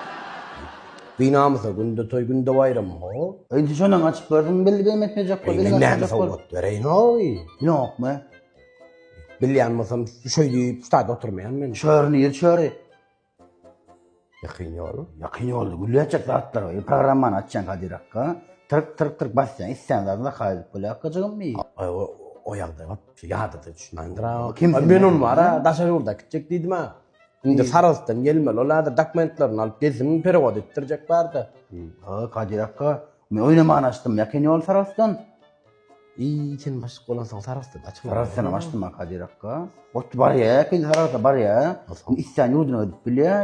Binamysa günde toý, günde baýram ho. Indi şondan açyp gördüň, belli beýme etmejek bol. Men näme sowgat bereýin ho? Ýokmy? Bilýän bolsam şöý diýip ştada oturmaýan men. Çöri nir çöri? Ýakyn ýol. Ýakyn ýolda gülläçjek zatlar bar. Programmany açýaň Kadyr akga. Tyrk tyrk tyrk basýaň, islän zadyňy zakaz edip bolýar akgajygym. Aý o o ýagdaý wapşe ýada-da düşmändir a. Kim Men ony bar-a daşary ýurda gitjek diýdim-a. Indi Sarahsdan gelmeli ol häzir dokumentlerini alyp gelsin perewod etdirjek barda. Ha Kadyr akga, men oýnamany açdym ýakyn ýol Sarahsdan. Iý, sen başlyk bolansoň Sarahsda açma. Sarahsdan açdym ha Kadyr akga. Ot barýa, ýakyn Sarahsa barýa. Islän ýurduna gidip bilýä.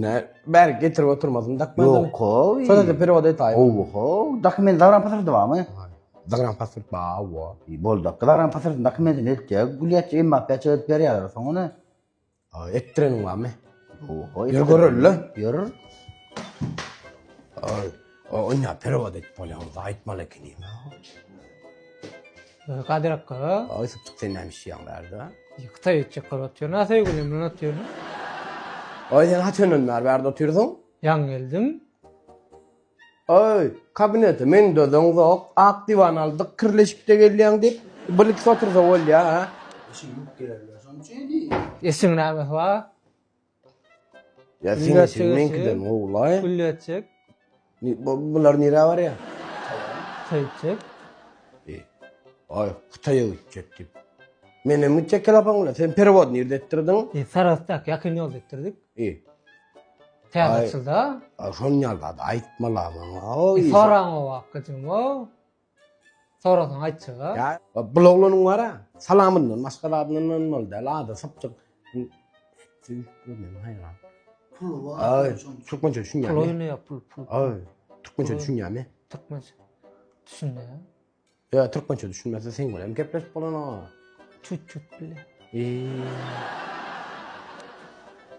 Ne, bärik getirip oturmasyn dokumentini. Ýok, how. Şonda da perewod etaý. How, how. Dokument zagran pasporty barmy? Zagran pasport bar, hawa. Boldy. Zagran pasportyny dokumentini eltýär. Gülýäçe emma päçe edip berýärler soň ony. Etdireniň barmy? Oho, Ýör göreli. Ýör. Aý, oňa perewod edip bolýar, aýtmaly ekeni. Kadyr akga. Aý, sypjyk sen näme işleýäň bärde? Hytaý etjek bolup otyryn, a söýgülim bilen otyryn. Aý, sen haçandan bäri bärde otyrsyň? Ýaňy geldim. Aý, kabinete men-de doňzok, ak diwan aldyk, kirleşip-de gelýäň diýip, bir-iki otursa bolýa, ha? Eşigiň ýuwup gelerler, şonuň üçin diý. Eşigiň nämesi bar? Ýa seň eşigiň meňkiden gowulaý. Gülletjek. Bular nirä barýar? Hytaýa gitjek. Aý, Hytaýa gitjek diýip. Menem gitjek kelapaň bilen. Sen perewod nirde etdirdiň? E, Sarahsdaky ýakyn ýolda etdirdik. E. Täze açyldy. Şon ýaly zat aýtma-la maňa. E, soraň o akgajygym o. Sorasaň aýtjak-a. Ýa, bul oglanyň bar-a, salamyndan başga zadyndan ynanmaly däl, ady sypjyk. Men haýran. Pul bar. Aý, türkmençe düşünýärmi? Pul oýnaýar, pul, pul. Aý, türkmençe düşünýärmi? Türkmençe düşünýär. Ýa türkmençe düşünmese seň bilen gepleşip bolanok. Çut-çut bile. Eee.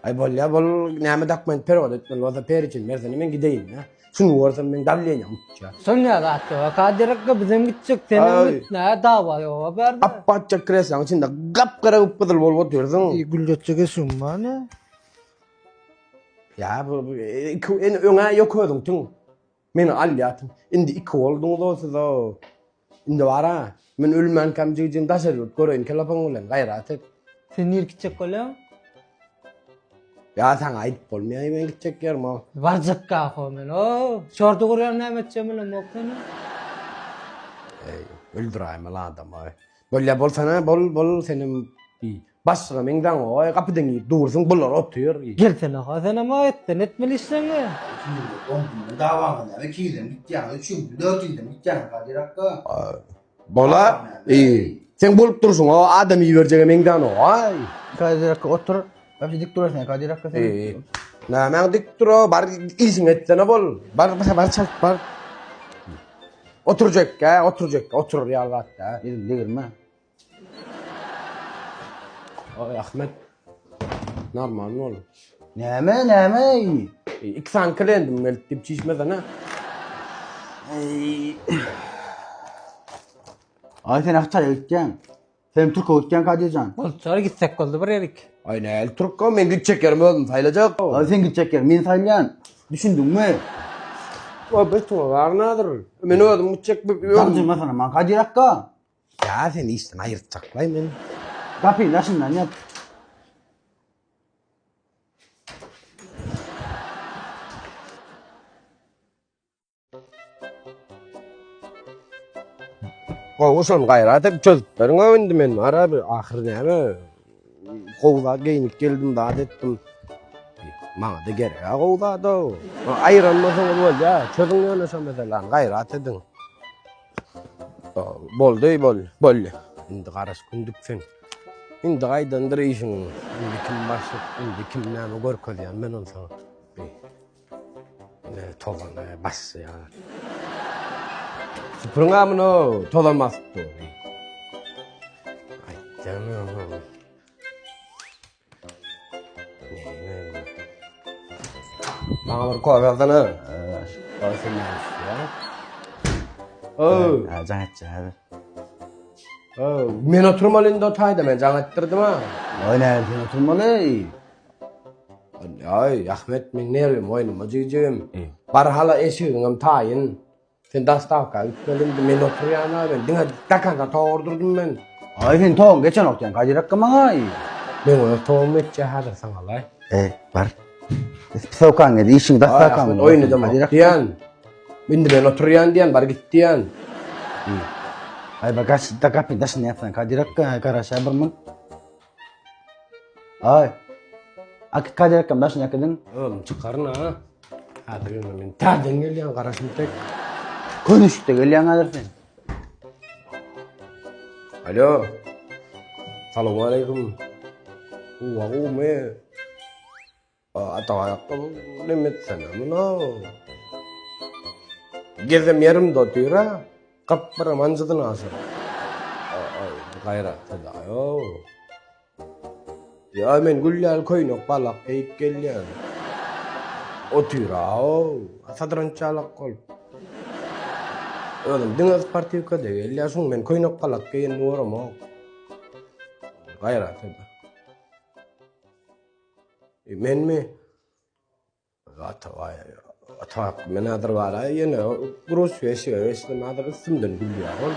Aý bolýa bol näme dokument perewod etmeli bolsa periçin bersene men gideýin-dä. Şuny görsem meň dawleniýam uçýar. Şonýa zat ýok. Kadyr akga bizem gitjek, senem git. Nä dawa ýok bärde. Apbatjak kresloň içinde gap-gara gyp-gyzyl bolup otyrsyň. Gülletjek eşigiň bar nä? Ýa bu iki öňä ýok özüň tüň. Meni alýarsyň. Indi iki bolduňyz-ow siz-ow. Indi bar-a, men ölmänkäm jigijigim daşary ýurt göreýin kelapaň bilen, gaýrat et. Sen nirä gitjek bolýaň? Ýa saňa aýdyp bolmaýar men gitjek ýerim-ow. Barjak gaho men, ow. Şorta gurýan näme etjegimi bilemok seni. Eý, öldüräýmeli adamy. Bolýa bolsana, bol, bol senem. Başlyga meňzäň-oý, gapydan girip dursuň, bular otyr. Gelsene-ha, senem-a etden etmeli işleňi. Ikiniňde goňşyňda dawaňyz näme, ikiňizem gitýäňiz, üçüňizem, dördüňizem gitýäňiz Kadyr akga. Bola, eý, seň bolup durşuň-a, adam iberjege meňzänok-aý. Kadyr akga otur, wapşe dik durarsyň Kadyr akga sen. Eý, nämäň dik dur-a, bar işiňi etsene bol, bar, bar çalt bar. Oturjak-ä, oturjak, oturar ýaly zat däl. Ýüzüňi degirme. Oý Ahmet. Normal bol. Näme, näme? Iki sany klientim gelip diýip çişmesene. Eý. Aý sen Hytaýa gitýäň. Sen Türkiýe gitýäň Kadirjan. Bolçar gitsek boldy bir ýerik. Aý näl Türkka men gitjek ýerim özüm saýlajak. Aý sen gitjek ýer men saýlaýan. Düşündiňmi? O bir tuwa barnadyr. Men özüm gitjek özüm. Damjyrmasana maňa Kadir akga. Ýa seni işden aýyrtjaklaý men. Gapyny daşyndan ýap. Gowy şony gaýrat edip çözüp beriň indi men bar bir ahyr näme gowy zat geýinip geldim zat etdim. Maňa-da gerek ha gowy zat o. Aýyran bolsaňyz bolýa çözüň ýöne şo meseläni gaýrat ediň. Boldy, bol, boldy. Indi garaş kündük sen. Indi gaýdandyr işiň. Indi kim başlyk, indi kim näme görkezýän men ony saňa. Ine tozany basýar. Süpüriň ha muny, tozan basyp dur. Aýtdym. Maňa bir kofe alsana. Kofe näme isleýär? Oh. Ha, jaň etjek häzir. Oh, men oturmaly indi o taýda, men jaň etdirdim ha. Oý, näme sen oturmaly? Aý, Ahmet, men nerwim oýnama jigijigim. Bar hala eşigiňem taýyn. Sen dostawka gitmeli indi men oturýan-a men diňe do konca togurdurdym men. Aý sen toguň geçenok diýen Kadyr akga maňa. Men öz togum geçýär häzir saňa laý. E, bar. Spisowkaň geldi, işiň dostawkaň. Oýun edemok diýen. Indi men oturýan diýen, bar git diýen. Aý bak gaç da gapyň daşyny ýapsaň Kadyr akga garaşýar bir mun. Aý. Akyt Kadyr akgam daşyny ýakydyň. Özüm çykaryn ha. Häzir ýöne men täzeden gelýän garaşym tek. Könüşükde gelýäň häzir sen. Alo. Salam aleyküm. Uwa gowmy? Ata aýakda neme etsene muny. Gezem ýerimde otyr-a. Gapyra manjydyny aşyr. Gaýrat edaýo. Ýa men gül ýaly köýnek balak geýip gelýän. Otyr-a-ow, sadrançalak bolup. Özüm diňe sportiwkada gelýär, şuň men köýnek balak geýenini göremok. Gaýrat eda. E, menmi? Atabaý, Atabak, men häzir bar-a, ýene gruz eşige geçdim, häzir üstümden gülýär ol.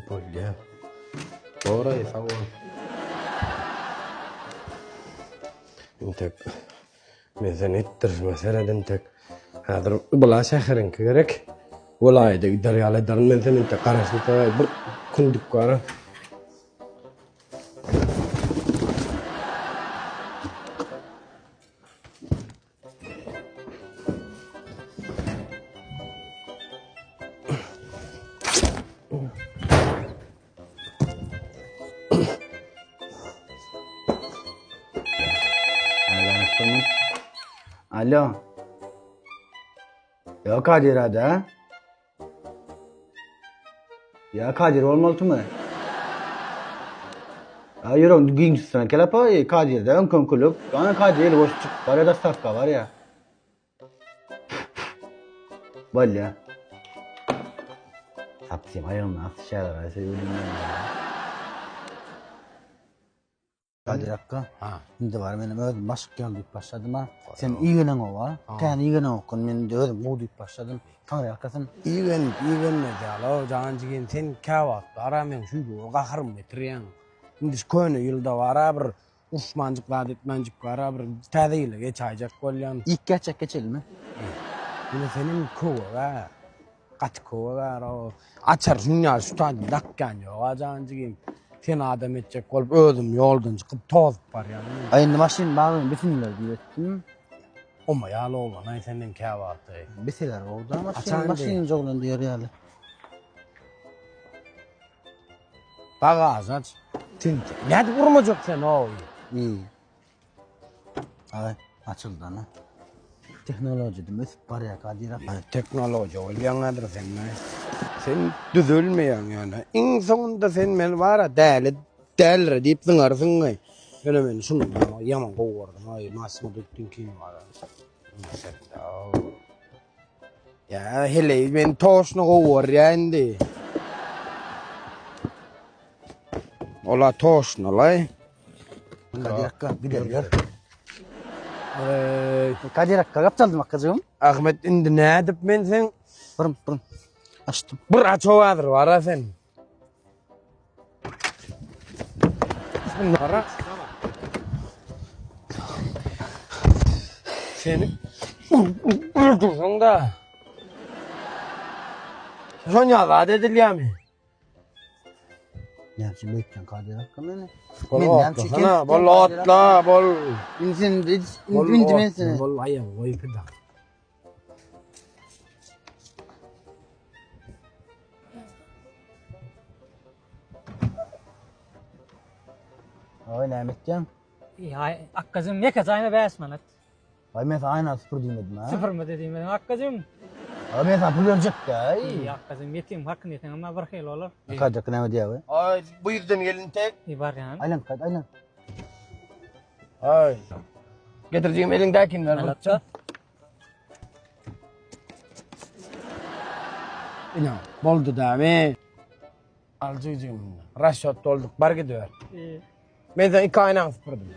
Bolýar. Dogry, sag bol. Entek men seni etdirişime seret entek. Häzir bula şäheriňki gerek. Welaýata gider ýaly ederin men seni entek garaşyp bir kündük bar. Alo. Ýa Kadir ada. Ýa Kadir bolmalymy? A ýüregiň giň tutsan kelapa, Kadirde öňküňkülik. Ana Kadir eli boş çykyp barýar, dostawka barýar. Bolýa. Sapsym aýagymdan asyşýarlar, aý söýgülim. Kadir akga, indi bar menem özüm başyk ýaly diýip başladym ha. Sen igeneňok ha. Kän igeneňok, men indi özüm gowy diýip başladym. Taňry ýalkasyn. Igenip igenmez ýaly, jan jigim, sen käwagt bar-a meň şüýdüge gaharym getirýäň. Indi şu köne ýylda bar-a bir uruşmanjyk zat etmänjik bar-a bir täze ýyla geçäýjek bolýan. Iýip geçjek geçelimi? Ýöne senem köwek-ä. Gaty köwek bar-ow. Açar şuny ýaly şu taýda dakýan ýog-a jan jigim. Seni adam etjek bolup özüm ýoldan çykyp tozup barýan. Aý indi maşyn bagryny bisinler diýip etdim. Oma ýaly oglan-aý senden käwagty. Bisiler gowy-da maşyn, maşyn joglan diýer ýaly. Bagaž aç. Sen nädip urmajak sen oý. Iyi. Ay açyldy ana. Tehnologiýa dim ösüp barýar Kadir aka. Tehnologiýa bolýaň häzir sen. Sen düzelmeýäň ýöne. Iň soňunda sen meni bara däli dälire diýip zyňarsyň. Ýöne men şuny ýaman gowy gördüm. Aý Massimo Duttiňkini bara. Ýa heleý men toşny gowy görýän indi. Ola toşnalaý. Kadir akka gider ýör. Kadir akka gapdaldym akkajygym. Ahmet indi nädip men sen? Bir bir açdym. Bir aço hazır bara sen. Bunlara Seni öldürsen da. Şon ýazat edilýärmi? Näme üçin beýtdiň Kadir akga meni? Bol Men näme üçin otlasana, bol otla, bol. Indi sen Bol indi men seni. Bol aýagy goý pida. Oý näme etýäň? Ýa, akgajym ýeke jaýyna 5 manat. Aý men saňa aýna süpür diýmedim ha. Süpürme diýmedim akgajym. Aý men saňa pul berjek-dä. Ýa, akgajym ýetim hakyny ýeseň emma bir hili bolar. Kadir näme diýýär? Aý bu ýüzden gelintek. Ýa barýan. Aýlan, aýlan. Aý. Getirjigim eliňdäkini ber. Alakça. Ina, boldy dämi? Al jigijigim. Rasýot bolduk, bar gidiber. Men sen iki aýnaňy süpürdim.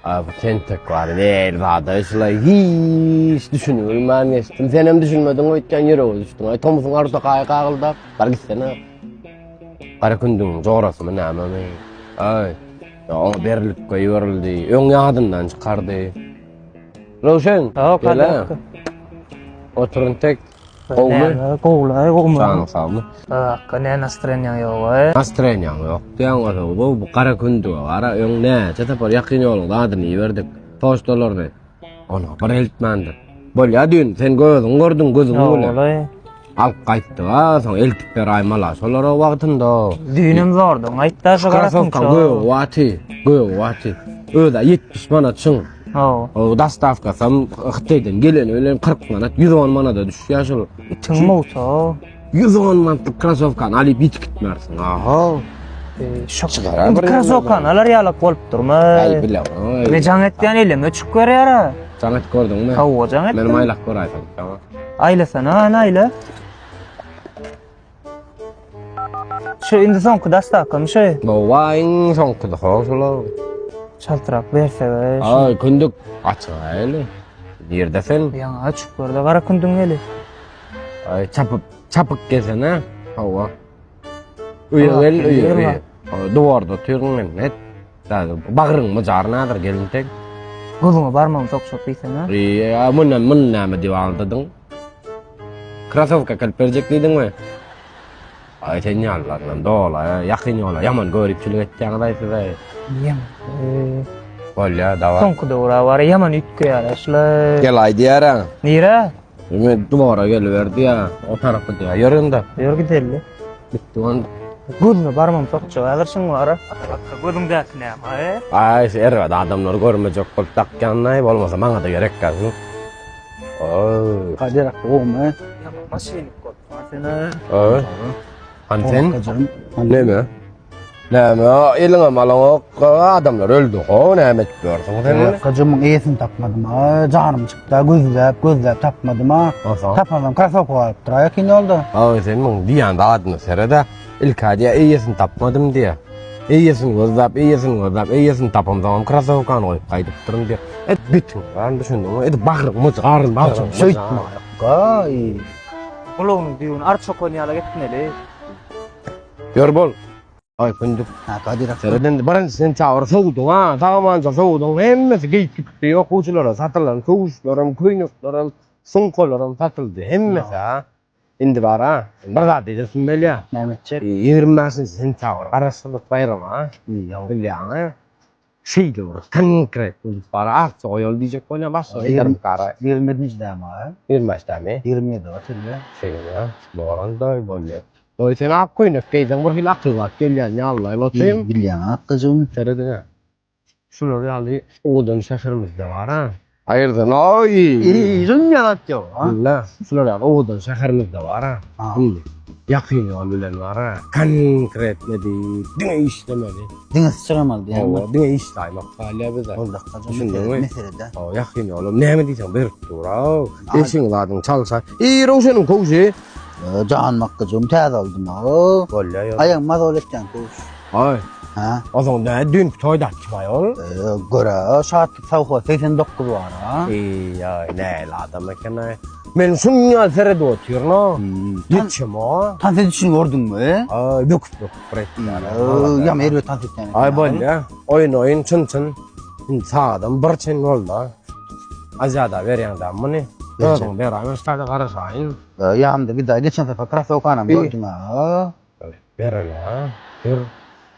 Abi tentek bar, nel zada şulay hiç düşünilmän geçdim. Senem düşünmediň öýtýän ýürege düşdüň. Aý tomusyň arda gaý gagyldap, bar gitsene. Gara kündüň jorasymy nämemi? Aý, oňa berilip goýberildi. Öň ýadyndan çykardy. Röwşen, gel. Oturyn tek. Gowmy? Gowulaý, gowmy? Janyň sagmy? Akga, ne nastreniýaň ýok-aý? Nastreniýaň ýok diýýäň bolsa, bu bu gara kündüge gara öň näçe sapar ýakyn ýoluň zadyny iberdik. Poçtalaryny. Ona bir eltmändir. Bolýa düýn sen gözüň gördüň, gözüň bilen. Gowulaý. Alyp gaýtdyk a, soň eltip beraýmala. Şolara wagtynda. Düýnem zorduň, aýtda şu gara Krasowkaň gögi waty, gögi waty. Öz-ä 70 manat çyň. Hawa. O dostawkasam Hytaýdan geleni bilen 40 manat, 110 manada düşýär şol. Itiň mugta. 110 manatlyk krasowkany alyp ýitip gitmersiň. Aha. Şok. Çykarar bir Krasowkany alar ýalak bolup durma. Aý bile. Me jaň etýän elem öçük berýär ha. Jaň et gördüňmi? Hawa jaň etdim. Menem aýlap göräýsem. Tamam. Aýlasana, ana aýla. Şu indi soňky dostawkamy şu? Hawa, iň soňky ho şular. Çaltrak bersek. Aý, kündük açaýly. Nirde sen? Ýaňy açyp görde gara kündüň eli. Aý, çapyp, çapyk gelsene. Hawa. Öýe gel, öýe, öýe. Duwarda otyryn men, net. Bagryň myjar nadyr gelintek. Gözüňe barmagyny sokjak diýsene. Ýa, mundan mun näme diýip aldadyň? Krasowka kelip berjek diýdiňmi? Aý sen ýalylardan dola, ýakyn ýola ýaman göripçilik etýäňiz aý siz aý. Ýaman. Bolýa, dawa. Soňky döwür bar, ýaman üýtgeýär şular. Gel aý diýär-ä. Nirä? Men duvara geliberdi ýa, o tarapa diýär. Ýör indi. Ýör gideli. Bitdi on. Gözüne barmam sokjak häzir şuň bara. Gözüňdäki näme aý? Aý, şu erbet adamlary görmejek bolup dakýan-aý, bolmasa maňa-da gerek-ä şu. Oý. Kadir akga gowmy? Ýaman maşynyk bolup. Sen-ä. Hany sen? Näme? Näme? Eliňe alaňok, adamlar öldi ho, näme edip ýörsüň sen? Gyjymyň eýesini tapmadym. A, janym çykdy, gözläp, gözläp tapmadym a. Tapmasam krasowka galypdyr a ýakyn ýolda. Aý, sen muň diýýän zadyna seret-ä. Ilk-ä diýýä, eýesini tapmadym diýýä. Eýesini gözläp, eýesini gözläp, eýesini tapamsoňam krasowkany goýup gaýdypdyryn diýýä. Et bitiň, bar düşündiňmi? Edip bagryň myj, garyn bagryň myj. Şeýtme, gaý. Gulagynyň düýbüni arça okan ýaly etmeli. Ýör bol. Aý kündük. Ha, Kadyr aka. Seret indi birinji sentýabr sowduň ha, sagamança sowduň, hemmesi geýip gitdi, okuwçylara satylan köwüşlerem, köýneklerem, sumkalaram satyldy, hemmesi ha. Indi bar-a, bir zat diýjesim gelýär. Näme etjek? 25-nji sentýabr Garaşsyzlyk baýramy ha. Bilýäň-ä. Şeýle bir konkret bolup bar, aksiýa goýaly diýjek bolýan, başga ýerim gara. 27-nji dämi a? 25 dämi? 27 otelde. Şeýle, borandaý bolýar. Doý sen ak köýnek geýseň bir hili akylbap gelýän ýalylaý lotym. Bilýäň akgyjygym. Serediň-ä. Şular ýaly owadan şäherimizde bar-a. Aýyrdan-oý! Ýüzüm ýalat ýok, a? Walla, şular ýaly owadan şäherimizde bar-a. Indi ýakyn ýol bilen bar-a. Konkretno diýip, diňe işlemeli. Diňe syçramaly diýýäňmi? Hawa, diňe işläýmek galýar bize. Boldy akgajygym, Düşündiňmi? mesele däl. Hawa, ýakyn ýolam näme diýseň berip dur-a. Eşigiň zadyny çalşa. Eý, Röwşeniň köwşi. Janym akgajygym, täze aldym-a. Bolýar, ýör. Aýagymy mazol etýän köwüş. Aý. Hä? Ozaň nä düýnki toýda kim aýol? Görä, şatlyk sowhoz 89 bar, ha? Eý, aý, näl adam eken-aý. Men şuny seredip otyryn-a. Ýetişem-a. Tans edişini gördüňmi? Aý, böküp böküp bir etýär. Ýam erbet tans etýän. Aý, bolýa. Oýun oýun, çyn çyn. Indi sagadam bir çen boldy. Aziýada berýäň-dä muny. Özüň beräý, men şu taýda garaşaýyn. Ýanymda gidaý, geçen sapar krasowkanam gördüň-a. Bereli-a, ýör.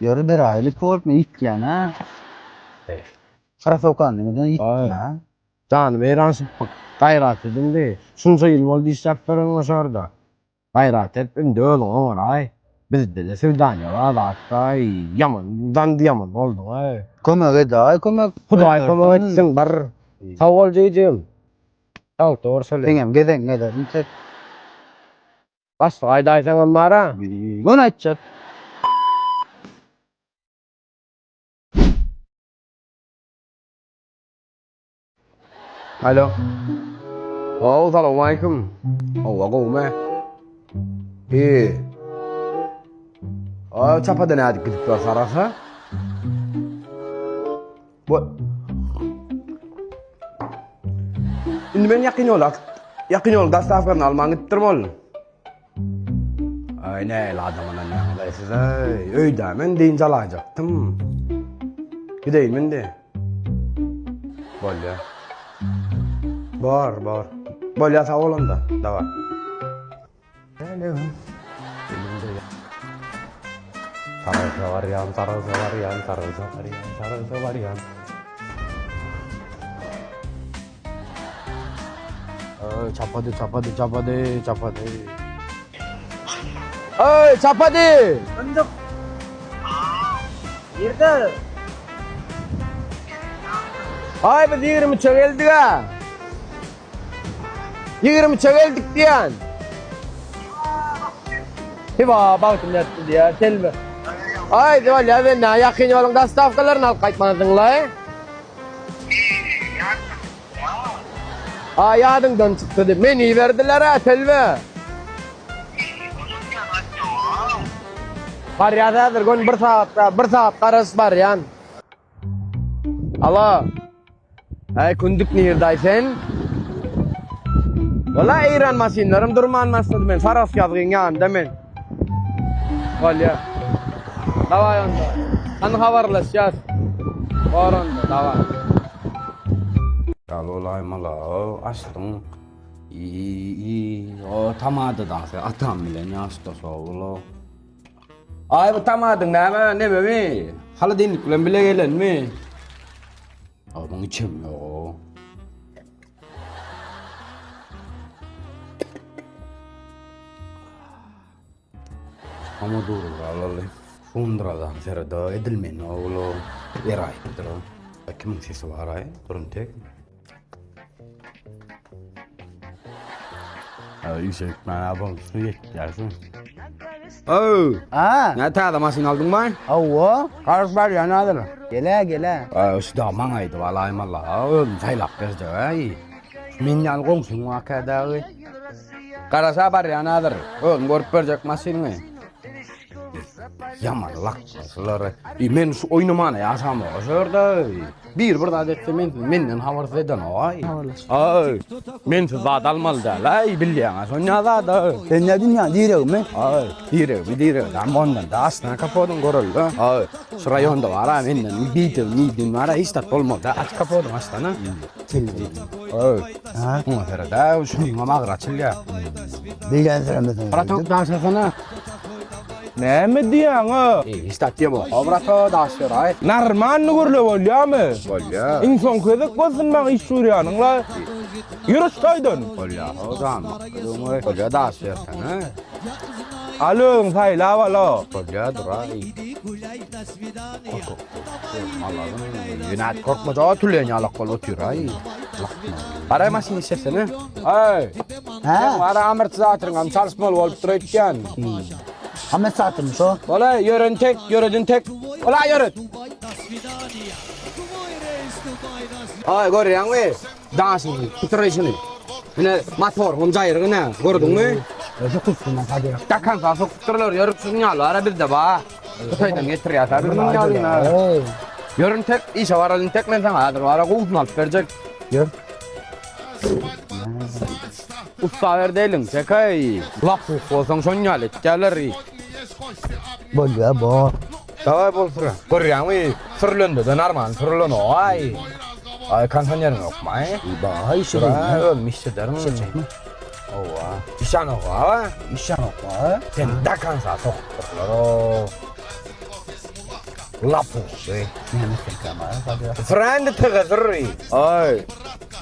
Ýör, beräýeli, bolup men ýitýän-ä. Krasowkany nireden ýitdim-ä? Jany weýran sypyk, gaýrat et indi. Şunça ýyl boldy işläp ýöreniňe şu ýerde. Gaýrat et, indi özüň oňaraý. Bizde-de swidaniýa bar zatda-aý. Ýaman, zandy ýaman bolduň-aý. Kömek edäý, kömek. Hudaý kömek etsin, bar. Sag bol jigijigim. Saglyk görşeli. Seňem gezegiň geler intek. Başlyk aýdaýsaňam bar-a. Göni aýtjak. Alo. Haw, salowmaleýkim. Hawa, gowumy? Hi. A, çapadan ädip gidip bar sarasa. Bu Indi men ýakyn ýola ýakyn ýol dostawkasyny alman gitdim ol. Aý näl adam anan ýaňylaý size. Öýde men dynç alajakdym. Gideýin indi. Bolýa. Bor, bor. Bolýa sag bol onda. Dawa. Saragsa barýan, saragsa barýan, saragsa barýan, saragsa barýan. Öý, çapady, çapady, çapady, çapady. Öý, çapady! Fındık. Nirde? Aý, biz 23-e geldik-ä. 23-e geldik diýen. Hiba, bagtym ýatdy diýýär, telbe. Aý, bolýa, sen nä ýakyn ýoluň dostawkalaryny alyp gaýtmansyň-laý? A ýadyňdan çykdy diýip, meni iberdiler-ä, telbe. Barýas häzir, göni bir sagatda, bir sagat garaş barýan. Alo. Äý kündük nirdaý sen? Wala Eýran maşynlarym durman başlady men Sarahs ýazgyň ýanynda men. Bolýa. Daway onda. Hany habarlaşýas. Bor onda, daway. Ýaly mala açdyň. I i o tamadadan sen atam bilen ýaşdaş ogul. Aý bu tamadyň näme nememi? Holodilnik bilen bile gelenmi? Onuň içem ýok. Ama dur alaly. Şundradan serede edilmen oglu. Eraýypdyr. Kimiň sesi bar aý? Durun tek. Işe gitmäne bolmuşdy ýetýär şu. Öw! Ha? Ne täze maşyn aldyňmy? Hawa. Garyş barýan häzir. Gele gele. Öw, şu da maňa aýdyp alaýmaly. Özüm saýlap berjek aý. Men ýaly goňşyň waka dagy. Garaşa barýan häzir. Özüm görüp berjek maşynyňy. Ýaman lakma şulary. I men şu oýnamana ýaşamok şu ýerde. Bir bir zat etse men menden habarsyz eden aý. Aý. Men siz zat almaly däl. Aý bilýäň şo ne zat. Sen ne dünýäň diregimi? Aý, diregimi diregi. Lan ondan da aslynda kapodyň görelde. Aý, şu raýonda bar a menden biýdin miýdin bar a hiç zat bolmaz da. Aç kapodyň açsana. Tildi. Aý. Ha? Muňa seret a şunyňam agyr açylýar. Bilýän süremesiň. Bratok daşlasana. Näme diýýäň-a? Hiç zat diýemok. O brato daş ber-aý. Normalny gürle bolýamy? Bolýa. Iň soňky gezek bolsun maňa iş buýurýanyň-la. Ýür şu taýdan. Bolýa, ho jan. Bolýa daş bersene. Al özüň saýlap al-a. Bolýa dur-aý. Ýene korkma, ja tülen ýalak bolup otyr-aý. Garaý maşyny işletsene. Aý. Hä? Sen gara amortizatorňam çalyşmaly bolup dur öýtýän. Amortizatormy şo? Ola ýören tek, ýöredin tek. Ola ýöret. Aý görýäňmi? Daşyny, tuturyşyny. Ine motoryň jaýrygy ine, gördüňmi? Sokup Kadyr. Dakansa sokupdyrlar, ýörüp şuň ýaly ara bizde ba. Hytaýdan getirýär, biz muň ýalyny. Ýörün tek, işe baralyň tek men saňa häzir bara gowusyny alyp berjek. Ýör. Ussa ber deliň, çekeý. Lap bolsaň şoň ýaly etýärler. Bolýa bo. Daway bol sür. Görýäňmi? Sürlende-de normal sürülenok-aý. Aý, kondisioneriň ýokmy? Ba, işe Özüm işlederin. Owa. Işanok-a. Işanok-a. Sen do konca sokupdyrlar-ow. Lapuhdy. Näme etseňkäm-a, Kadyr? Sür indi tyga sür. Aý.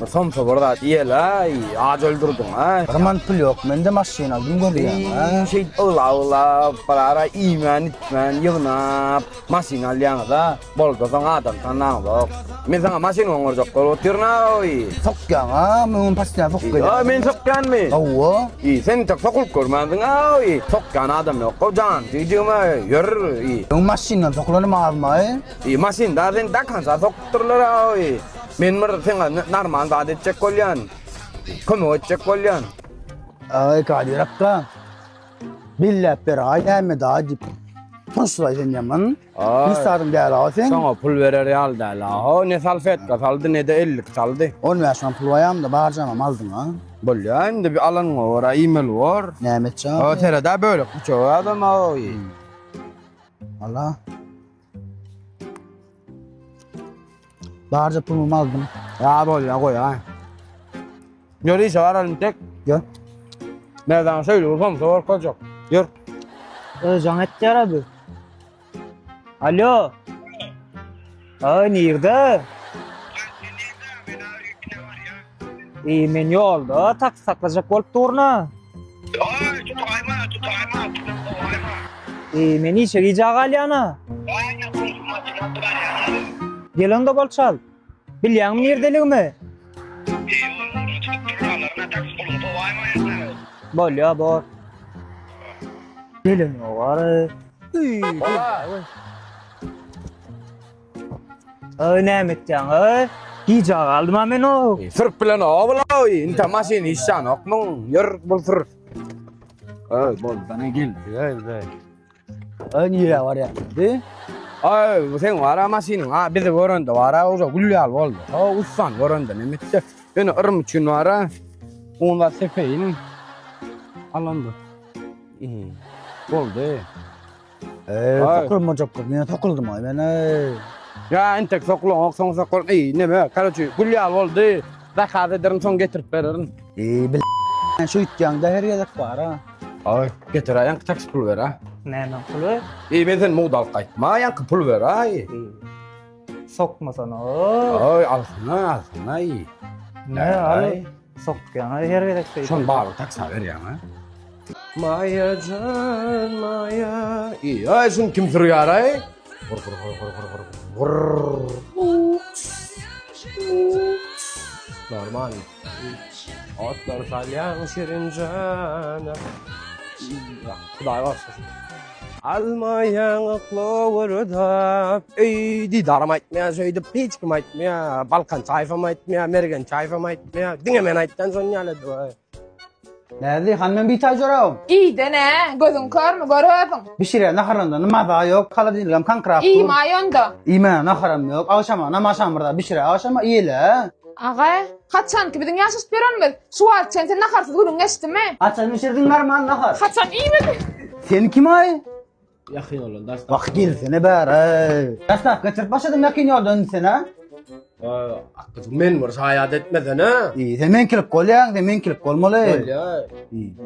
Bir somsa bir zat iýeli-aý. Aç öldürdiň-aý. Bir manat pul ýok. Mende maşyn aldym görýäň-a. Şeýdip ylap-ylap, bir ara iýmän-içmän ýygnap maşyn alýaňyz-a. Boldy soň adam tanaňzok. Men saňa maşyn oňarjak bolup otyryn-aý. Sokýaň-a, müňüm pastyna sokup gelýäň. Aý, men sokýanmy? Hawa. I, sen entek sokulyp görmänsiň-aý. Sokýan adam ýok-ow, jan jigijigim-aý, ýör, i. Öň maşyndan sokulanym azmy-aý? I, maşynda seni do konca sokupdyrlar-aý. Men bir saňa normal zat etjek bolýan. Kömek etjek bolýan. Aý, Kadyr akga. Belläp ber-aý, näme-daý diýip. Tanyşlaý sen ýaman. Aý. Hiç zadyň däl aw sen. Saňa pul berer ýaly däl aw. Ne salfetka saldy, ne-de ellik saldy. 15 man pul baýamda barjamam aldyň a. Bolýa indi bir alanyňa görä iýmeli bor. Näme etjek? O sereda bölek bıçak adam aw. Allah. Barja pulumy aldym. Ýa bolýa goý aý. Ýör işe baralyň tek. Ýör. Merdan şeýle bir somsa görkezjek. Ýör. Ö, jaň etýär abi. Alo. Ay nirde? İyi men ýolda taksi saklajak bolup durna. Ay tutaýma, tutaýma, tutaýma. İyi men işe gijä galýana. Gel onda bol çal. Bilýäňmi nirdeligimi? Bolýa bor. Gelen bar. Öý näme etýäň öý? Gijä galdym ha men o. Sürüp bilen o Inta maşyny işjanok muň. Ýör bul sür. Öý boldy ne geldi. Öý. Öý nirä barýaň? Di. Aý, bu sen bar maşynyň. Ha, bizi görende bar ha, uje gül ýaly boldy. Ha, ussan görende näme etdi? Ýöne yrym üçin bar ha. Onda sepeýin. Alandy. Boldy. Eee, sokulmajak gyz, men sokuldym aý men eý. Ýa entek sokulaňok, soň sokul. Eý, neme, karoçi, gül ýaly boldy. Zakaz ederin, soň getirip bererin. Eý, bil şu itýaňda her gezek bar ha. Aý, getir aý, ýaňky taksi pul ber ha. Näme puly? Eý, men sen mugt alyp gaýtma, ýaňky pul ber aý. Sokmasana. Aý, alsana, alsana aý. Ne, al. Sokýaň her gezek şeýdip. Şony babyr taksa berýäň ha. Maýa jan, Maýa. Eý, aý, şuny kim sürýär aý? Gur gur gur gur gur gur. Gur. Normal. Otlar salýaň şirin jana. Hudaý bagyşlasyn. Alma ýaňakly wurdap. Eý, didarym aýtmaýar şeýdip, hiç kim aýtmaýar. Balkan Çaýewem aýtmaýar, Mergen Çaýewem aýtmaýar. Diňe men aýtýan şony ýaly edip. Näzli, han men bitaý jorabym. Iýdene, gözüň körmi, gör özüň. Bişirýän naharynda maza ýok, holodilnigem kaňkyrap dur. Iýmaý onda. Iýmäne naharam ýok, agşama namaşam bir zat bişire, agşama iýeli. Aga, haçanky biziň ýaşaşyp ýörenimiz? Şu wagt çen sen naharsyz günüň geçdimi? Haçan bişirdiň normal nahar? Haçan iýmediň? Sen kim aý? Ýakyn ýoldan daş. Wah gelsene bäri. Daşlap getirip başladyň ýakyn ýoldan indi sen ha? Akgyjyk men bir şaýat etmesene. Iý, sen meňkilik bolýaň, sen meňkilik bolmaly. Bolýa.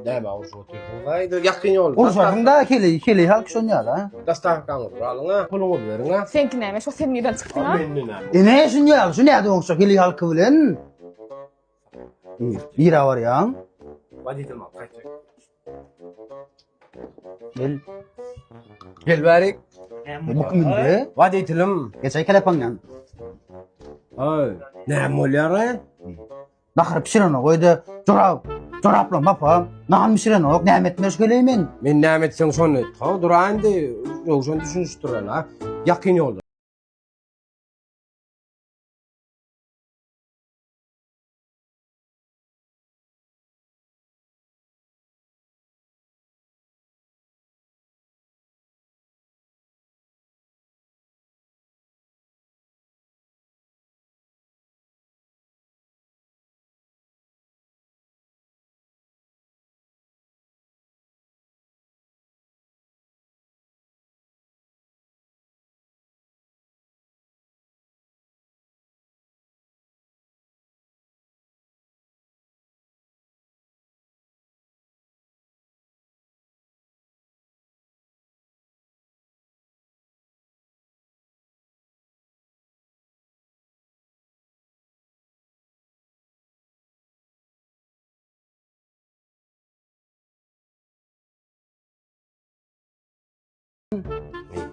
Näme urşup otyrsyň? Gaýdy ýakyn ýol. Urşarsyň da keli, keli halk şon ýaly ha. Dastavkaňyzy alyň ha, puluňyzy beriň ha. Seňki näme, şo sen nirden çykdyň ha? Menden näme? Ene şun ýaly, şu näde oňşa keli halky bilen. Nirä barýaň? Waditel alyp gaýtjak. Gel. Gel bärik. Bu kimindi? Waditelim. Geçäý kelepaňdan. Aý, näme bolýar-aý? Nahar pişirenok öýde jorap, joraplam bapa. Nan bişirenok, näme etmeli şu geleý men? Men näme etseň şony et. Ha, duraý indi, Röwşen düşünişdireli, ha. Ýakyn ýolda.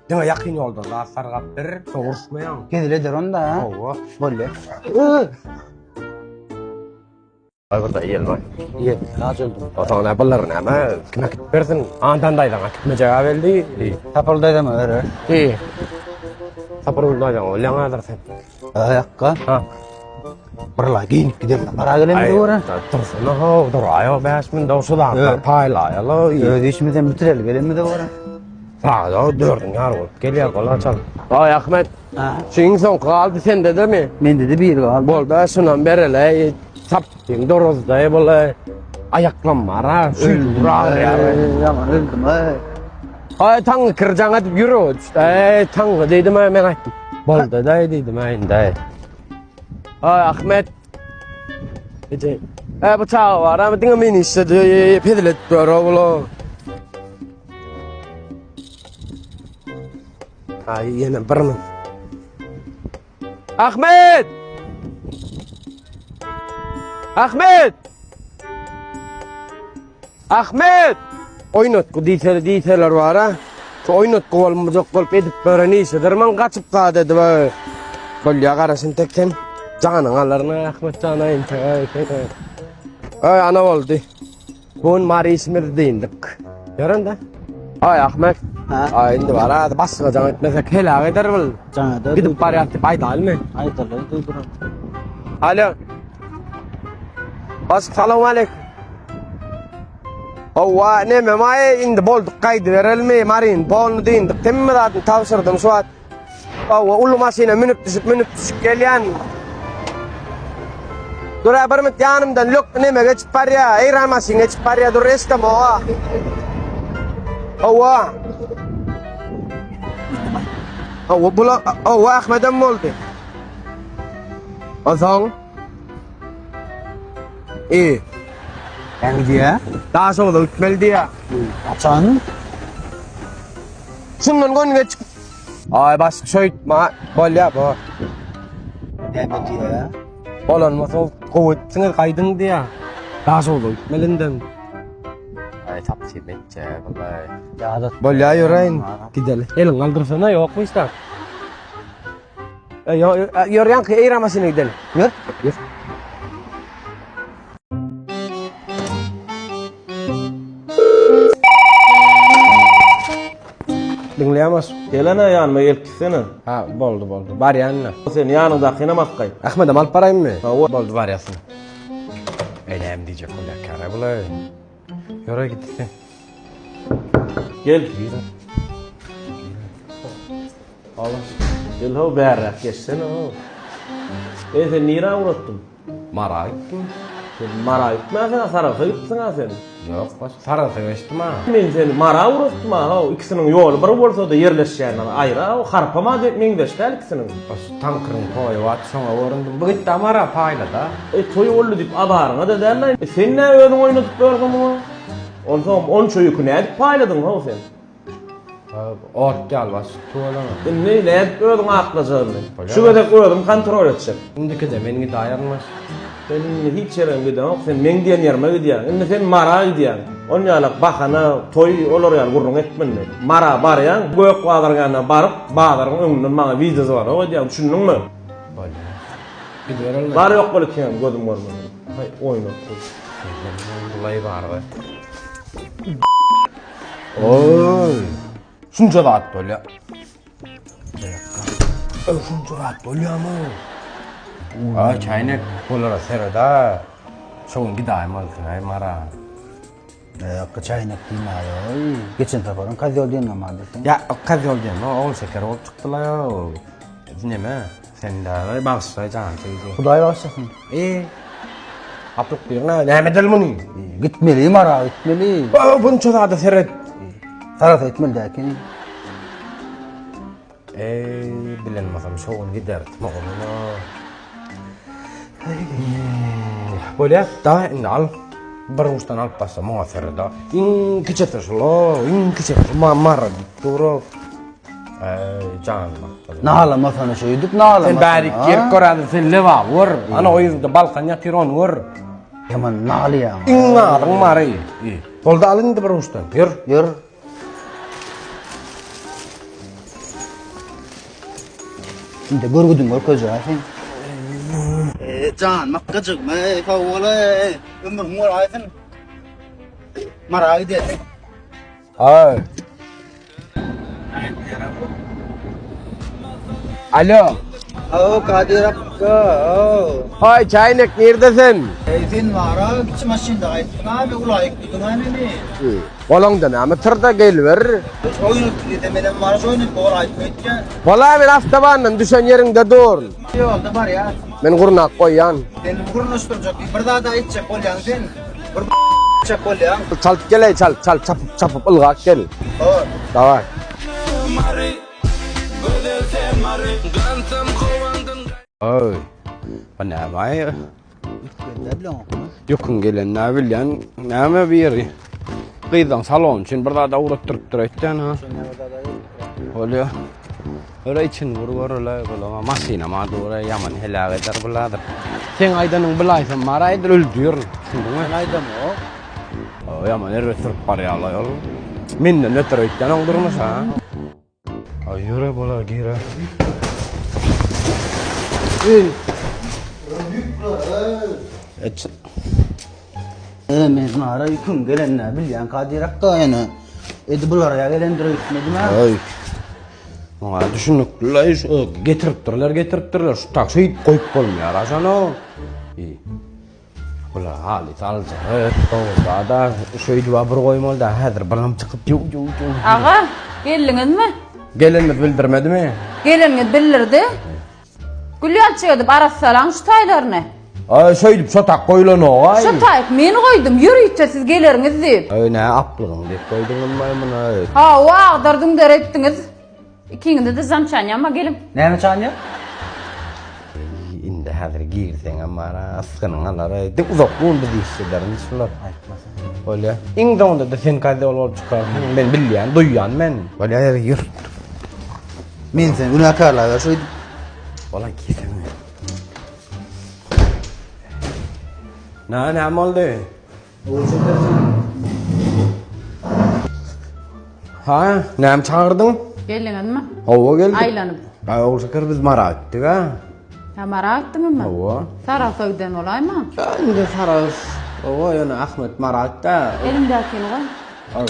Diňe ýakyn ýoldan zat sargap ber, soň uruşmaýaň. Hezil eder onda, ha? Hawa. Bolýa. Aý bir da iýeli baý. Iýeli, aç öldüm. Otagyň näme bullar näme? Kime äkidip bersin? Andan daýzaň äkitmejek a belli. Saparly daýzama berer. Eý. Saparly daýzaň bolýaň häzir sen. Aýakga. Ha. Birla geýinip gidelim. Para gelenimize görä. Dursana ho, duraý o 5 min dowşy zatlar paýlaýaly. Öz işimizi hem bitireli gelenimize görä. Sagat dördüň ýary bolup gelýär, gol açalım. Aý Ahmet, şu iň soňky galdy sende-demi? Mende-de biri galdy. Boldy, şunam bereli. Sapdyň dorozdaý bolaý. Aýaklam bar ha, şuýdur agyrýar. Ýaman öldüm aý. Aý taňňy kirjaň edip ýüregi düşdi. Eý taňňy diýdim aý men aýtdym. Boldy daý diýdim aý indi. Aý Ahmet. Eje. Eý bu çaga bar ama diňe meni işledi, hezil edip ýör oglu. Aý ýene bir min. Ahmet! Ahmet! Ahmet! Oýnatgy diýseler diýseler bara. Şu oýnatgy bolmajak bolup edip beren işidir. Man gaçyp zat edip. Bolýa garaşyn tek sen. Janyň alaryn Ahmet jana ente. Aý ana boldy. Bu gün Mary işimizi dyndyk. Ýörende. Aý Ahmet. Aý indi bar hadi başga jaň etmesek heläk eder bul. Jaň eder. Gidip barýas diýip aýdalymy? Aýdaly, duýdurar. Alo. Baş salam aleyküm. Howwa, neme maý indi bolduk gaýdyberelmi? Maryny polny dyndyk. Hemme zadyny tabşyrdym şu wagt. Hawa, uly maşyna münüp düşüp, münüp düşüp gelýän. Dur-a bir minut ýanymdan lök neme geçip barýa, Eýran maşyn geçip barýa, dur eşdem owa. Hawa. Hawa, bula, hawa Ahmedem boldy. Onsoň? E. Näme diýýä? Daşoguz'a gitmeli diýýä. Haçan? Şundan gön geç. Aý başga şöýtme. Bolýa bu. Näme diýýä? Bolan bolsa gowy etdiňiz gaýdyň diýýä. Daşoguz'a gitmeli indem. Aý tapsy betçe bolay. Ýadat. Bolýa ýöreýin. Gideli. Eliň galdyrsana ýokmy işte. Ýör ýaňky eýra maşyna gideli. Ýör. Ýör. baş. Gelene ýanyma gelip gitsene. Ha, boldy, boldy. Barýan indi. Sen ýanyňdakynam alyp gaýt. Ahmedem alyp baraýynmy? Hawa. Boldy, barýasyn. Eý, näme diýjek bolýarkara bulaý. Ýöre gitsin. Gel. Gel how bärräk geçsene how. Eý sen nirä ugratdyň? Mara gitdim. Sen Mara gitmänsiň-a Saragsa gitipsiň-a sen. Ýok, baş Saragsa geçdim-a. Men seni Mara ugratdym-a how, ikisiniň ýoly bir bolsa-da ýerleşýänleri aýry-a how, harpam-a meňzeş däl ikisiniň. Baş tankyryň toýy bar, şoňa göründim. Bu gitdi-a Mara paýlada. Eý toý boldy diýip azaryňa-da däl-le. Sen nä özüň oýnadyp ýörsüň muňa? Onsoňam onça ýüki nädip paýladyň how sen? Ot ýaly basyp tüweleme. Indi nädip özüňi aklajagyny. Şu gezek özüm kontrol etjek. Indikide men gidaýaryn baş. Sen indi hiç ýere gideňok, sen meň diýen ýerime gidýäň. Indi sen Mara gidýäň. On ýalak bahana, toý, olar ýaly gürrüň etme indi. Mara barýaň, gök bazaryň ýanyna baryp, bazaryň öňünden maňa wideo zwanok edýäň, düşündiňmi? Bolýar. Gidibereli. Bar ýok bol ikiňem gözüm görmesin. Haý, oýnap goý. Bulaý bar we. Oý. Şunça zat bolýar. Öý şunça zat bolýarmy? Ay çaýnek bulara sereda. Şo gün gidaýmalysyň aý mara. Ýa çaýnek diýme aý. Geçen saparyň kozýol diýen bardy sen. Ýa kozýol diýen ogul şeker bolup çykdylar ýa. Neme? Sen dagy bagyşlaý jan söýdi. Hudaý bagyşlasyn. E. Aplyk diýen näme edeli muny? Gitmeli mara gitmeli. O bunça zada seret. Sarasa etmeli däkini. Ey bilen bolsam şo gün giderdim ogluma. Bolýar, da indi al. Bir uçdan alyp başla muňa seret. Iň kiçisi şul, iň kiçisi ma mara diýip dur. Eý, jan bakdy. Nalamasana şeýdip nalamasana. Sen bärik girip göräýdin, sen Lebap gör. Ana o ýüzde Balkan ýatyr, ony gör. Ýaman nalýaň. Iň nalyň Mary. Boldy al indi bir uçdan. Ýör. Ýör. Indi görgüdiň görkezjä sen. Eee jan makgajygym eý sag bol eý ömrüň bolaýsyn. Mara gidelim. Ay. Alo. Aw Kadir akga. Aw. Ay çaýnek nirde sen? Eý sen bara kiçi maşynda gaýtdyň ha men ulaýyk diýdiň ha meni. Bolaňda näme tyrda geliber. Oýun diýdim menem bara oýun bolaýyk öýtýän. Bola men awtobandan düşen ýeriňde dur. Ýolda barýar. Men gurnap goýýan. Sen gurnaşdyrjak bir zat aýtjak bolýaň sen. Bir çek bolýaň. Çalt gel çalt çalt çapyp çapyp ylgap gel. Hor. Daway. Oý. Bu näme aý? Ýüküň gelen näme bilýän? Näme biri? Gyzdan salon üçin bir zat ugratdyrypdyr öýtýän ha. Bolýa. Öre içini bir görele, bulama maşyna ma dura ýaman heläk eder buladyr. Seň aýdanyň bilaýsam bar aýdyr öldür. Düşündiňmi? Men aýdamok. O ýaman erbet sürüp barýarlar ol. Menden ötür öýtýän oň durmuş ha. Aý ýöre bolar gire. Ey. Et. E, men ara ýüküň gelenine bilýän Kadyr akga ýene. Edi bulara ýa gelendir öýtmedim ha. Aý. Maňa düşünikli şu getiripdirler, getiripdirler. Şu tak şeýdip goýup bolmaýar aşany. Bular haly salyjy. Dogruda da şeýdip bir goýmaly da häzir biram çykyp ýuw ýuw ýuw. Aga, geldiňizmi? Gelenimiz bildirmedimi? Geleniňiz bildirdi. Gül ýalçyk edip arassalaň şu taýlaryny. Aý şeýdip şo tak goýlanok-aý. Şu taýyk men goýdum, ýörite siz geleriňiz diýip. Aý nä aplygyň diýip goýduňmy muny? Hawa, agdar düňder etdiňiz. Ikiňizde-de zamçanýama geliň. Näme çanýa? Indi häzir girseňem bara ysgynyň alar-aý. Dik uzak gün biz işçilerin şular. Aýtmasyn. Bolýa. Iň soňunda-da sen kozýol bolup çykarsyň. Men bilýän, duýýan men. Bolýa, ýör. Men seni günäkärläber şeýdip. Ola girseňe. Na näme boldy? Ha, näme çagyrdyň? Geldiňizmi? Hawa geldik. Aýlanyp. Ay ogul şeker biz Mara gitdik ha. Ha Mara gitdiňizmi? Hawa. Saragsa giden bolaýma? Indi Sarahs. Hawa, ýöne Ahmet Mara gitdi. Eliňdäkini goý. Al.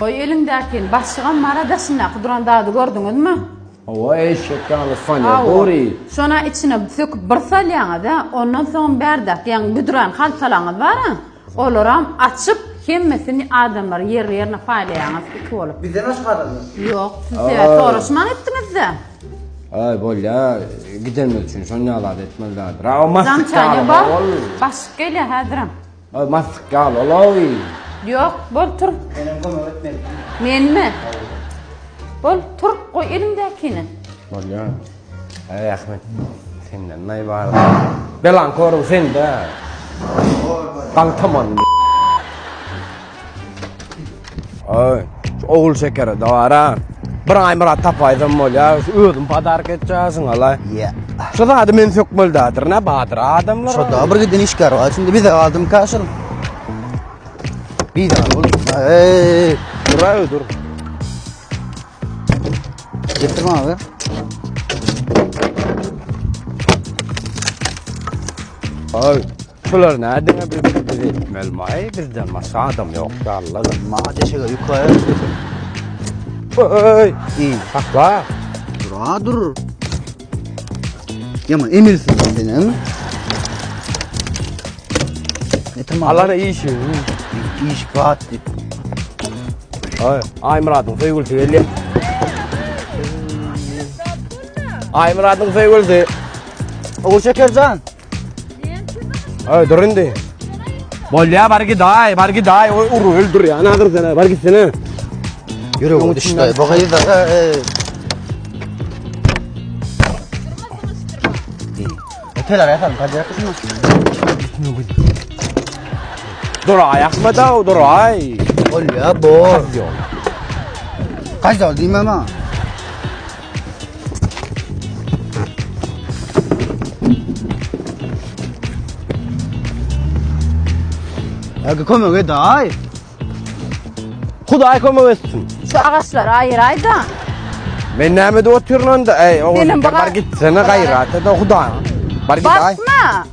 Goý eliňdäkini, başlygam bar-a daşyndaky duran zady gördüňizmi? Hawa, eşek ýaly Sonýa dury. Şona içine söküp bir salýaňyz-a, ondan soňam bärdäki ýaňy büdrän haltalaňyz bar-a, olaram açyp, hemmesini adamlara ýerli-ýerine paýlaýaňyz iki bolup. Bizden başga adamlar? Ýok, siz sebäp soraşman etdiňiz-dä. Aý, bolýa, gidenimiz üçin şonýa zat etmeli däldir. A, o maslyk ýaly bar. Başlyk gelýär häzirem. Aý, maslyk ýaly ol-oý. Ýok, bol tur. Senem kömek etmeli. Menmi? Bol, tur, goý eliňdäkini. Bolýa. Aý, Ahmet, senden naý bar. Belaň korugy sende. Galtaman. Aý, şu ogul şekeri de bar-a. Bir Aýmyrat tapaýsam bolýar, özüm podark etjäsiň alaý. Ýa. Şu zady men sökmeli dädir, ne badyr adamlar. Şo da bir giden işgär bar. Şimdi bize aldym kaşyl. Bir daha oğlum. Hey. Dur aý, dur. Getir bana ver. Aý, şular nädine biz biz etmeli aý, bizden başga adam ýok alla. Maňa deşege ýük gaýar. Öý, sakla. Dur, a dur. Ýaman emilsin sen hem. Ne Alana işi. Iş gat diýip. Aý, Aýmyradyň söýgülisi gelýär. Aýmyradyň söýgülisi. Ogul Şekerjan. Aý, dur indi. Bolýa, bar gidaý, bar gidaý, oý ur öldürýän adyr seni, bar gitsene. Ýüregim düşdi. Bu gyz Öteler efendim, kadir kısmı. Dur aýakma da, dur aý. Bolýa, bor. Kaç ol diýmem ha. Aga kömek et aý. Hudaý kömek etsin. Şu agaçlary aýyraý-da. Men näme edip otyryn onda? Eý, ogul, Senem bar gitsene gaýrat et, Hudaý. Bar git aý. Basma.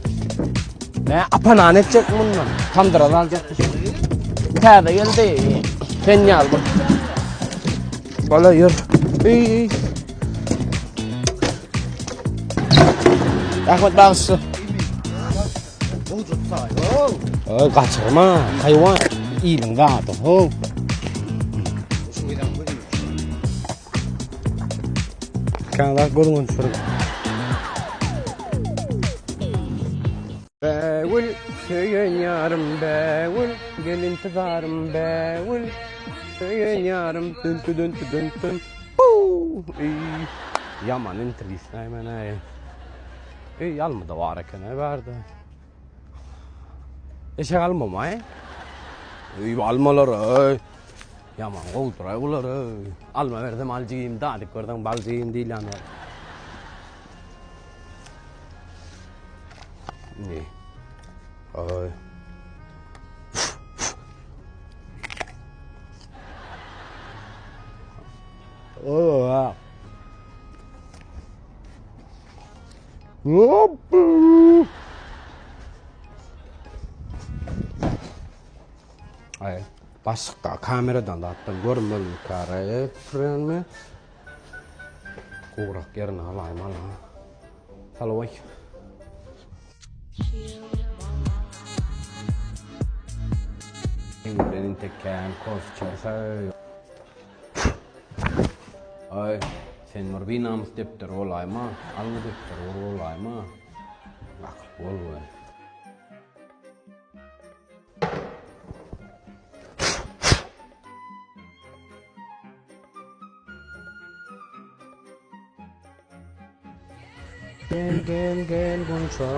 Ne apanan etjek mundan? Tamdyra aljak. Täze geldi. Sen ýaly bir. Bala ýör. Eý, eý. Ahmet bagşy. Oý, gaçyrma, haýwan. Iliň zady, ho. Kanlar gözüňe düşür. Bägül, söýen ýarym bägül, gel intizarym bägül, söýen ýarym dün dün dün dün. Puu! Eý, ýaman intresnaý men-aý. Eý, alma da bar eken-aý bärde. Eşek almamaý. Eý, almalar, eý. Ýaman gowudyr-aý bular, eý. Alma bersem al jigim, dadyp görseň bal jigim diýilýän bar. Ne? Aý. Oh. Ay, başykda kameradan zatdan görünmeli kare prenmi? Gowrak ýerini alaýyn ala. Salaway. Bilen intek kän kofe içerse. Aý, sen bir binamys depder bolaýma, alma depder bir bolaýma. Akyl bol we. Gel gel gel Gunça,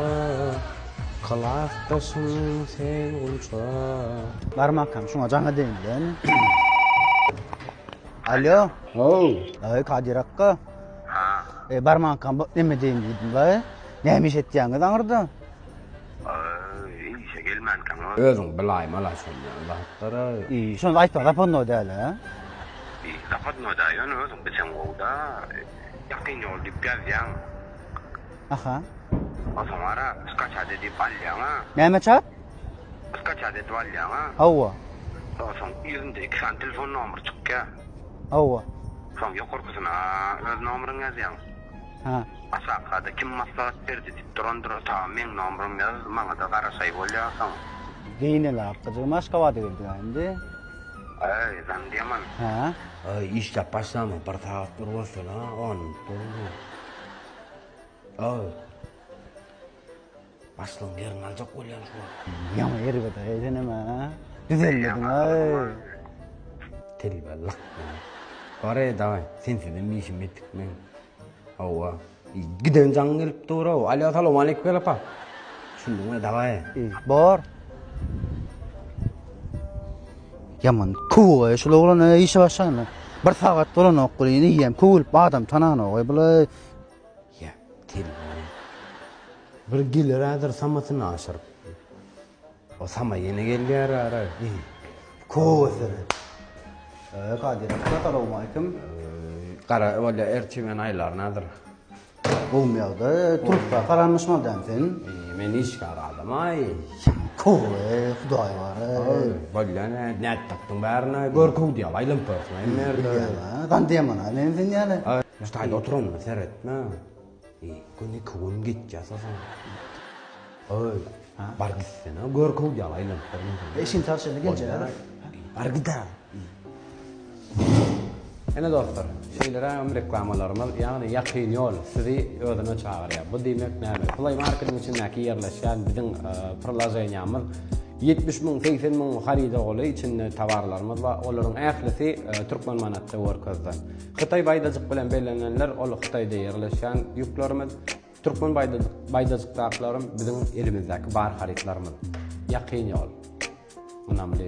Klasdaşym sen Gunça. Barmakam şuňa jaň edeýin bilen. Alo. How. Aý Kadyr akga. Ha. E barmakam bu neme deýin diýdim la. Näme iş etýäňiz aňyrda? Aý, işe gelmänkäň. Özüň bilaýmala şonda zatlary. I şony aýtma zapadnoý däl a. I zapadnoý däl ýöne özüň bilseň gowuda. Ýakyn ýol diýip ýazýaň. Aha. Onsoň wara skaçat edip alýaň-a. Näme çat? Skaçat edip alýaň-a. Hawa. Soň ýüzünde iki sany telefon nomeri çykýar. Hawa. Soň ýokarkysyna öz nomeriňi ýazýaň. Hä. Aşakada kim maslahat berdi diýip durandyr, ta meň nomerim ýaz, maňada garaşaý bolýar soň. Zeýnel akgajygym Aşgabada geldi-ä indi. Äý, zan diýeman. Hä? Aý, işläp başlama, bir sagat bir bolsun-a, on minut boldy. Aý. Başlygyň ýerini aljak bolýan şu wagt. Ýaňy erbet-aý senem-ä. Düzelmediň-aý. Telbe lyk. Bar-eý, dawaý, sensizem işim ýetik meň. Hawa. Giden jaň gelip dur-ow. Alýo, salowmaleýkim apa. Düşündiňmi, dawaý. Bor. Ýaman köwüg-aý şul oglan-aý işe başlanda. Bir sagat bolanok welin eýýäm köwülip adam tananok-aý bul-aý. Ýa, telbe. Bir geler häzir samasyny aşyryp. O sama ýene gelýär ara. Kowa seret. Eee, Kadyr aka, salowmaleýkim. Gara bolýa ertir men aýlaryn häzir. Gowmy ýagdaý? Turupda salamlaşmaly däl sen. Men işgär adam aý. Kowa, Hudaý bar. Bolýa nädip tapdyň bärini? Görküw diýýär, aýlanyp görseň hemme ýerde. Bilýän, zan diýemana, men sen ýaly. Şu taýda oturanyma seretme. Gün iki gün gitýär soň. Oý, bar gitsene, görküw ýaly aýlanyp durma. Işini çalşyny geljek. Bar git-ä. Ine dostlar, şeýlerägem reklamalarymyz, ýagny ýakyn ýol sizi özüne çagyrýar. Bu diýmek näme? Play Marketiň içindäki ýerleşýän biziň priloženiýamyz 70 müň, 80 müň haryda goly içinde towarlarymyz bar. Olaryň ählisi türkmen manatda görkezilen. Hytaý baýdajyk bilen bellenenler ol Hytaýda ýerleşýän ýüklerimiz. Türkmen baýdajykdakylarym biziň elimizdäki bar harytlarymyz. Ýakyn ýol. Ynamly.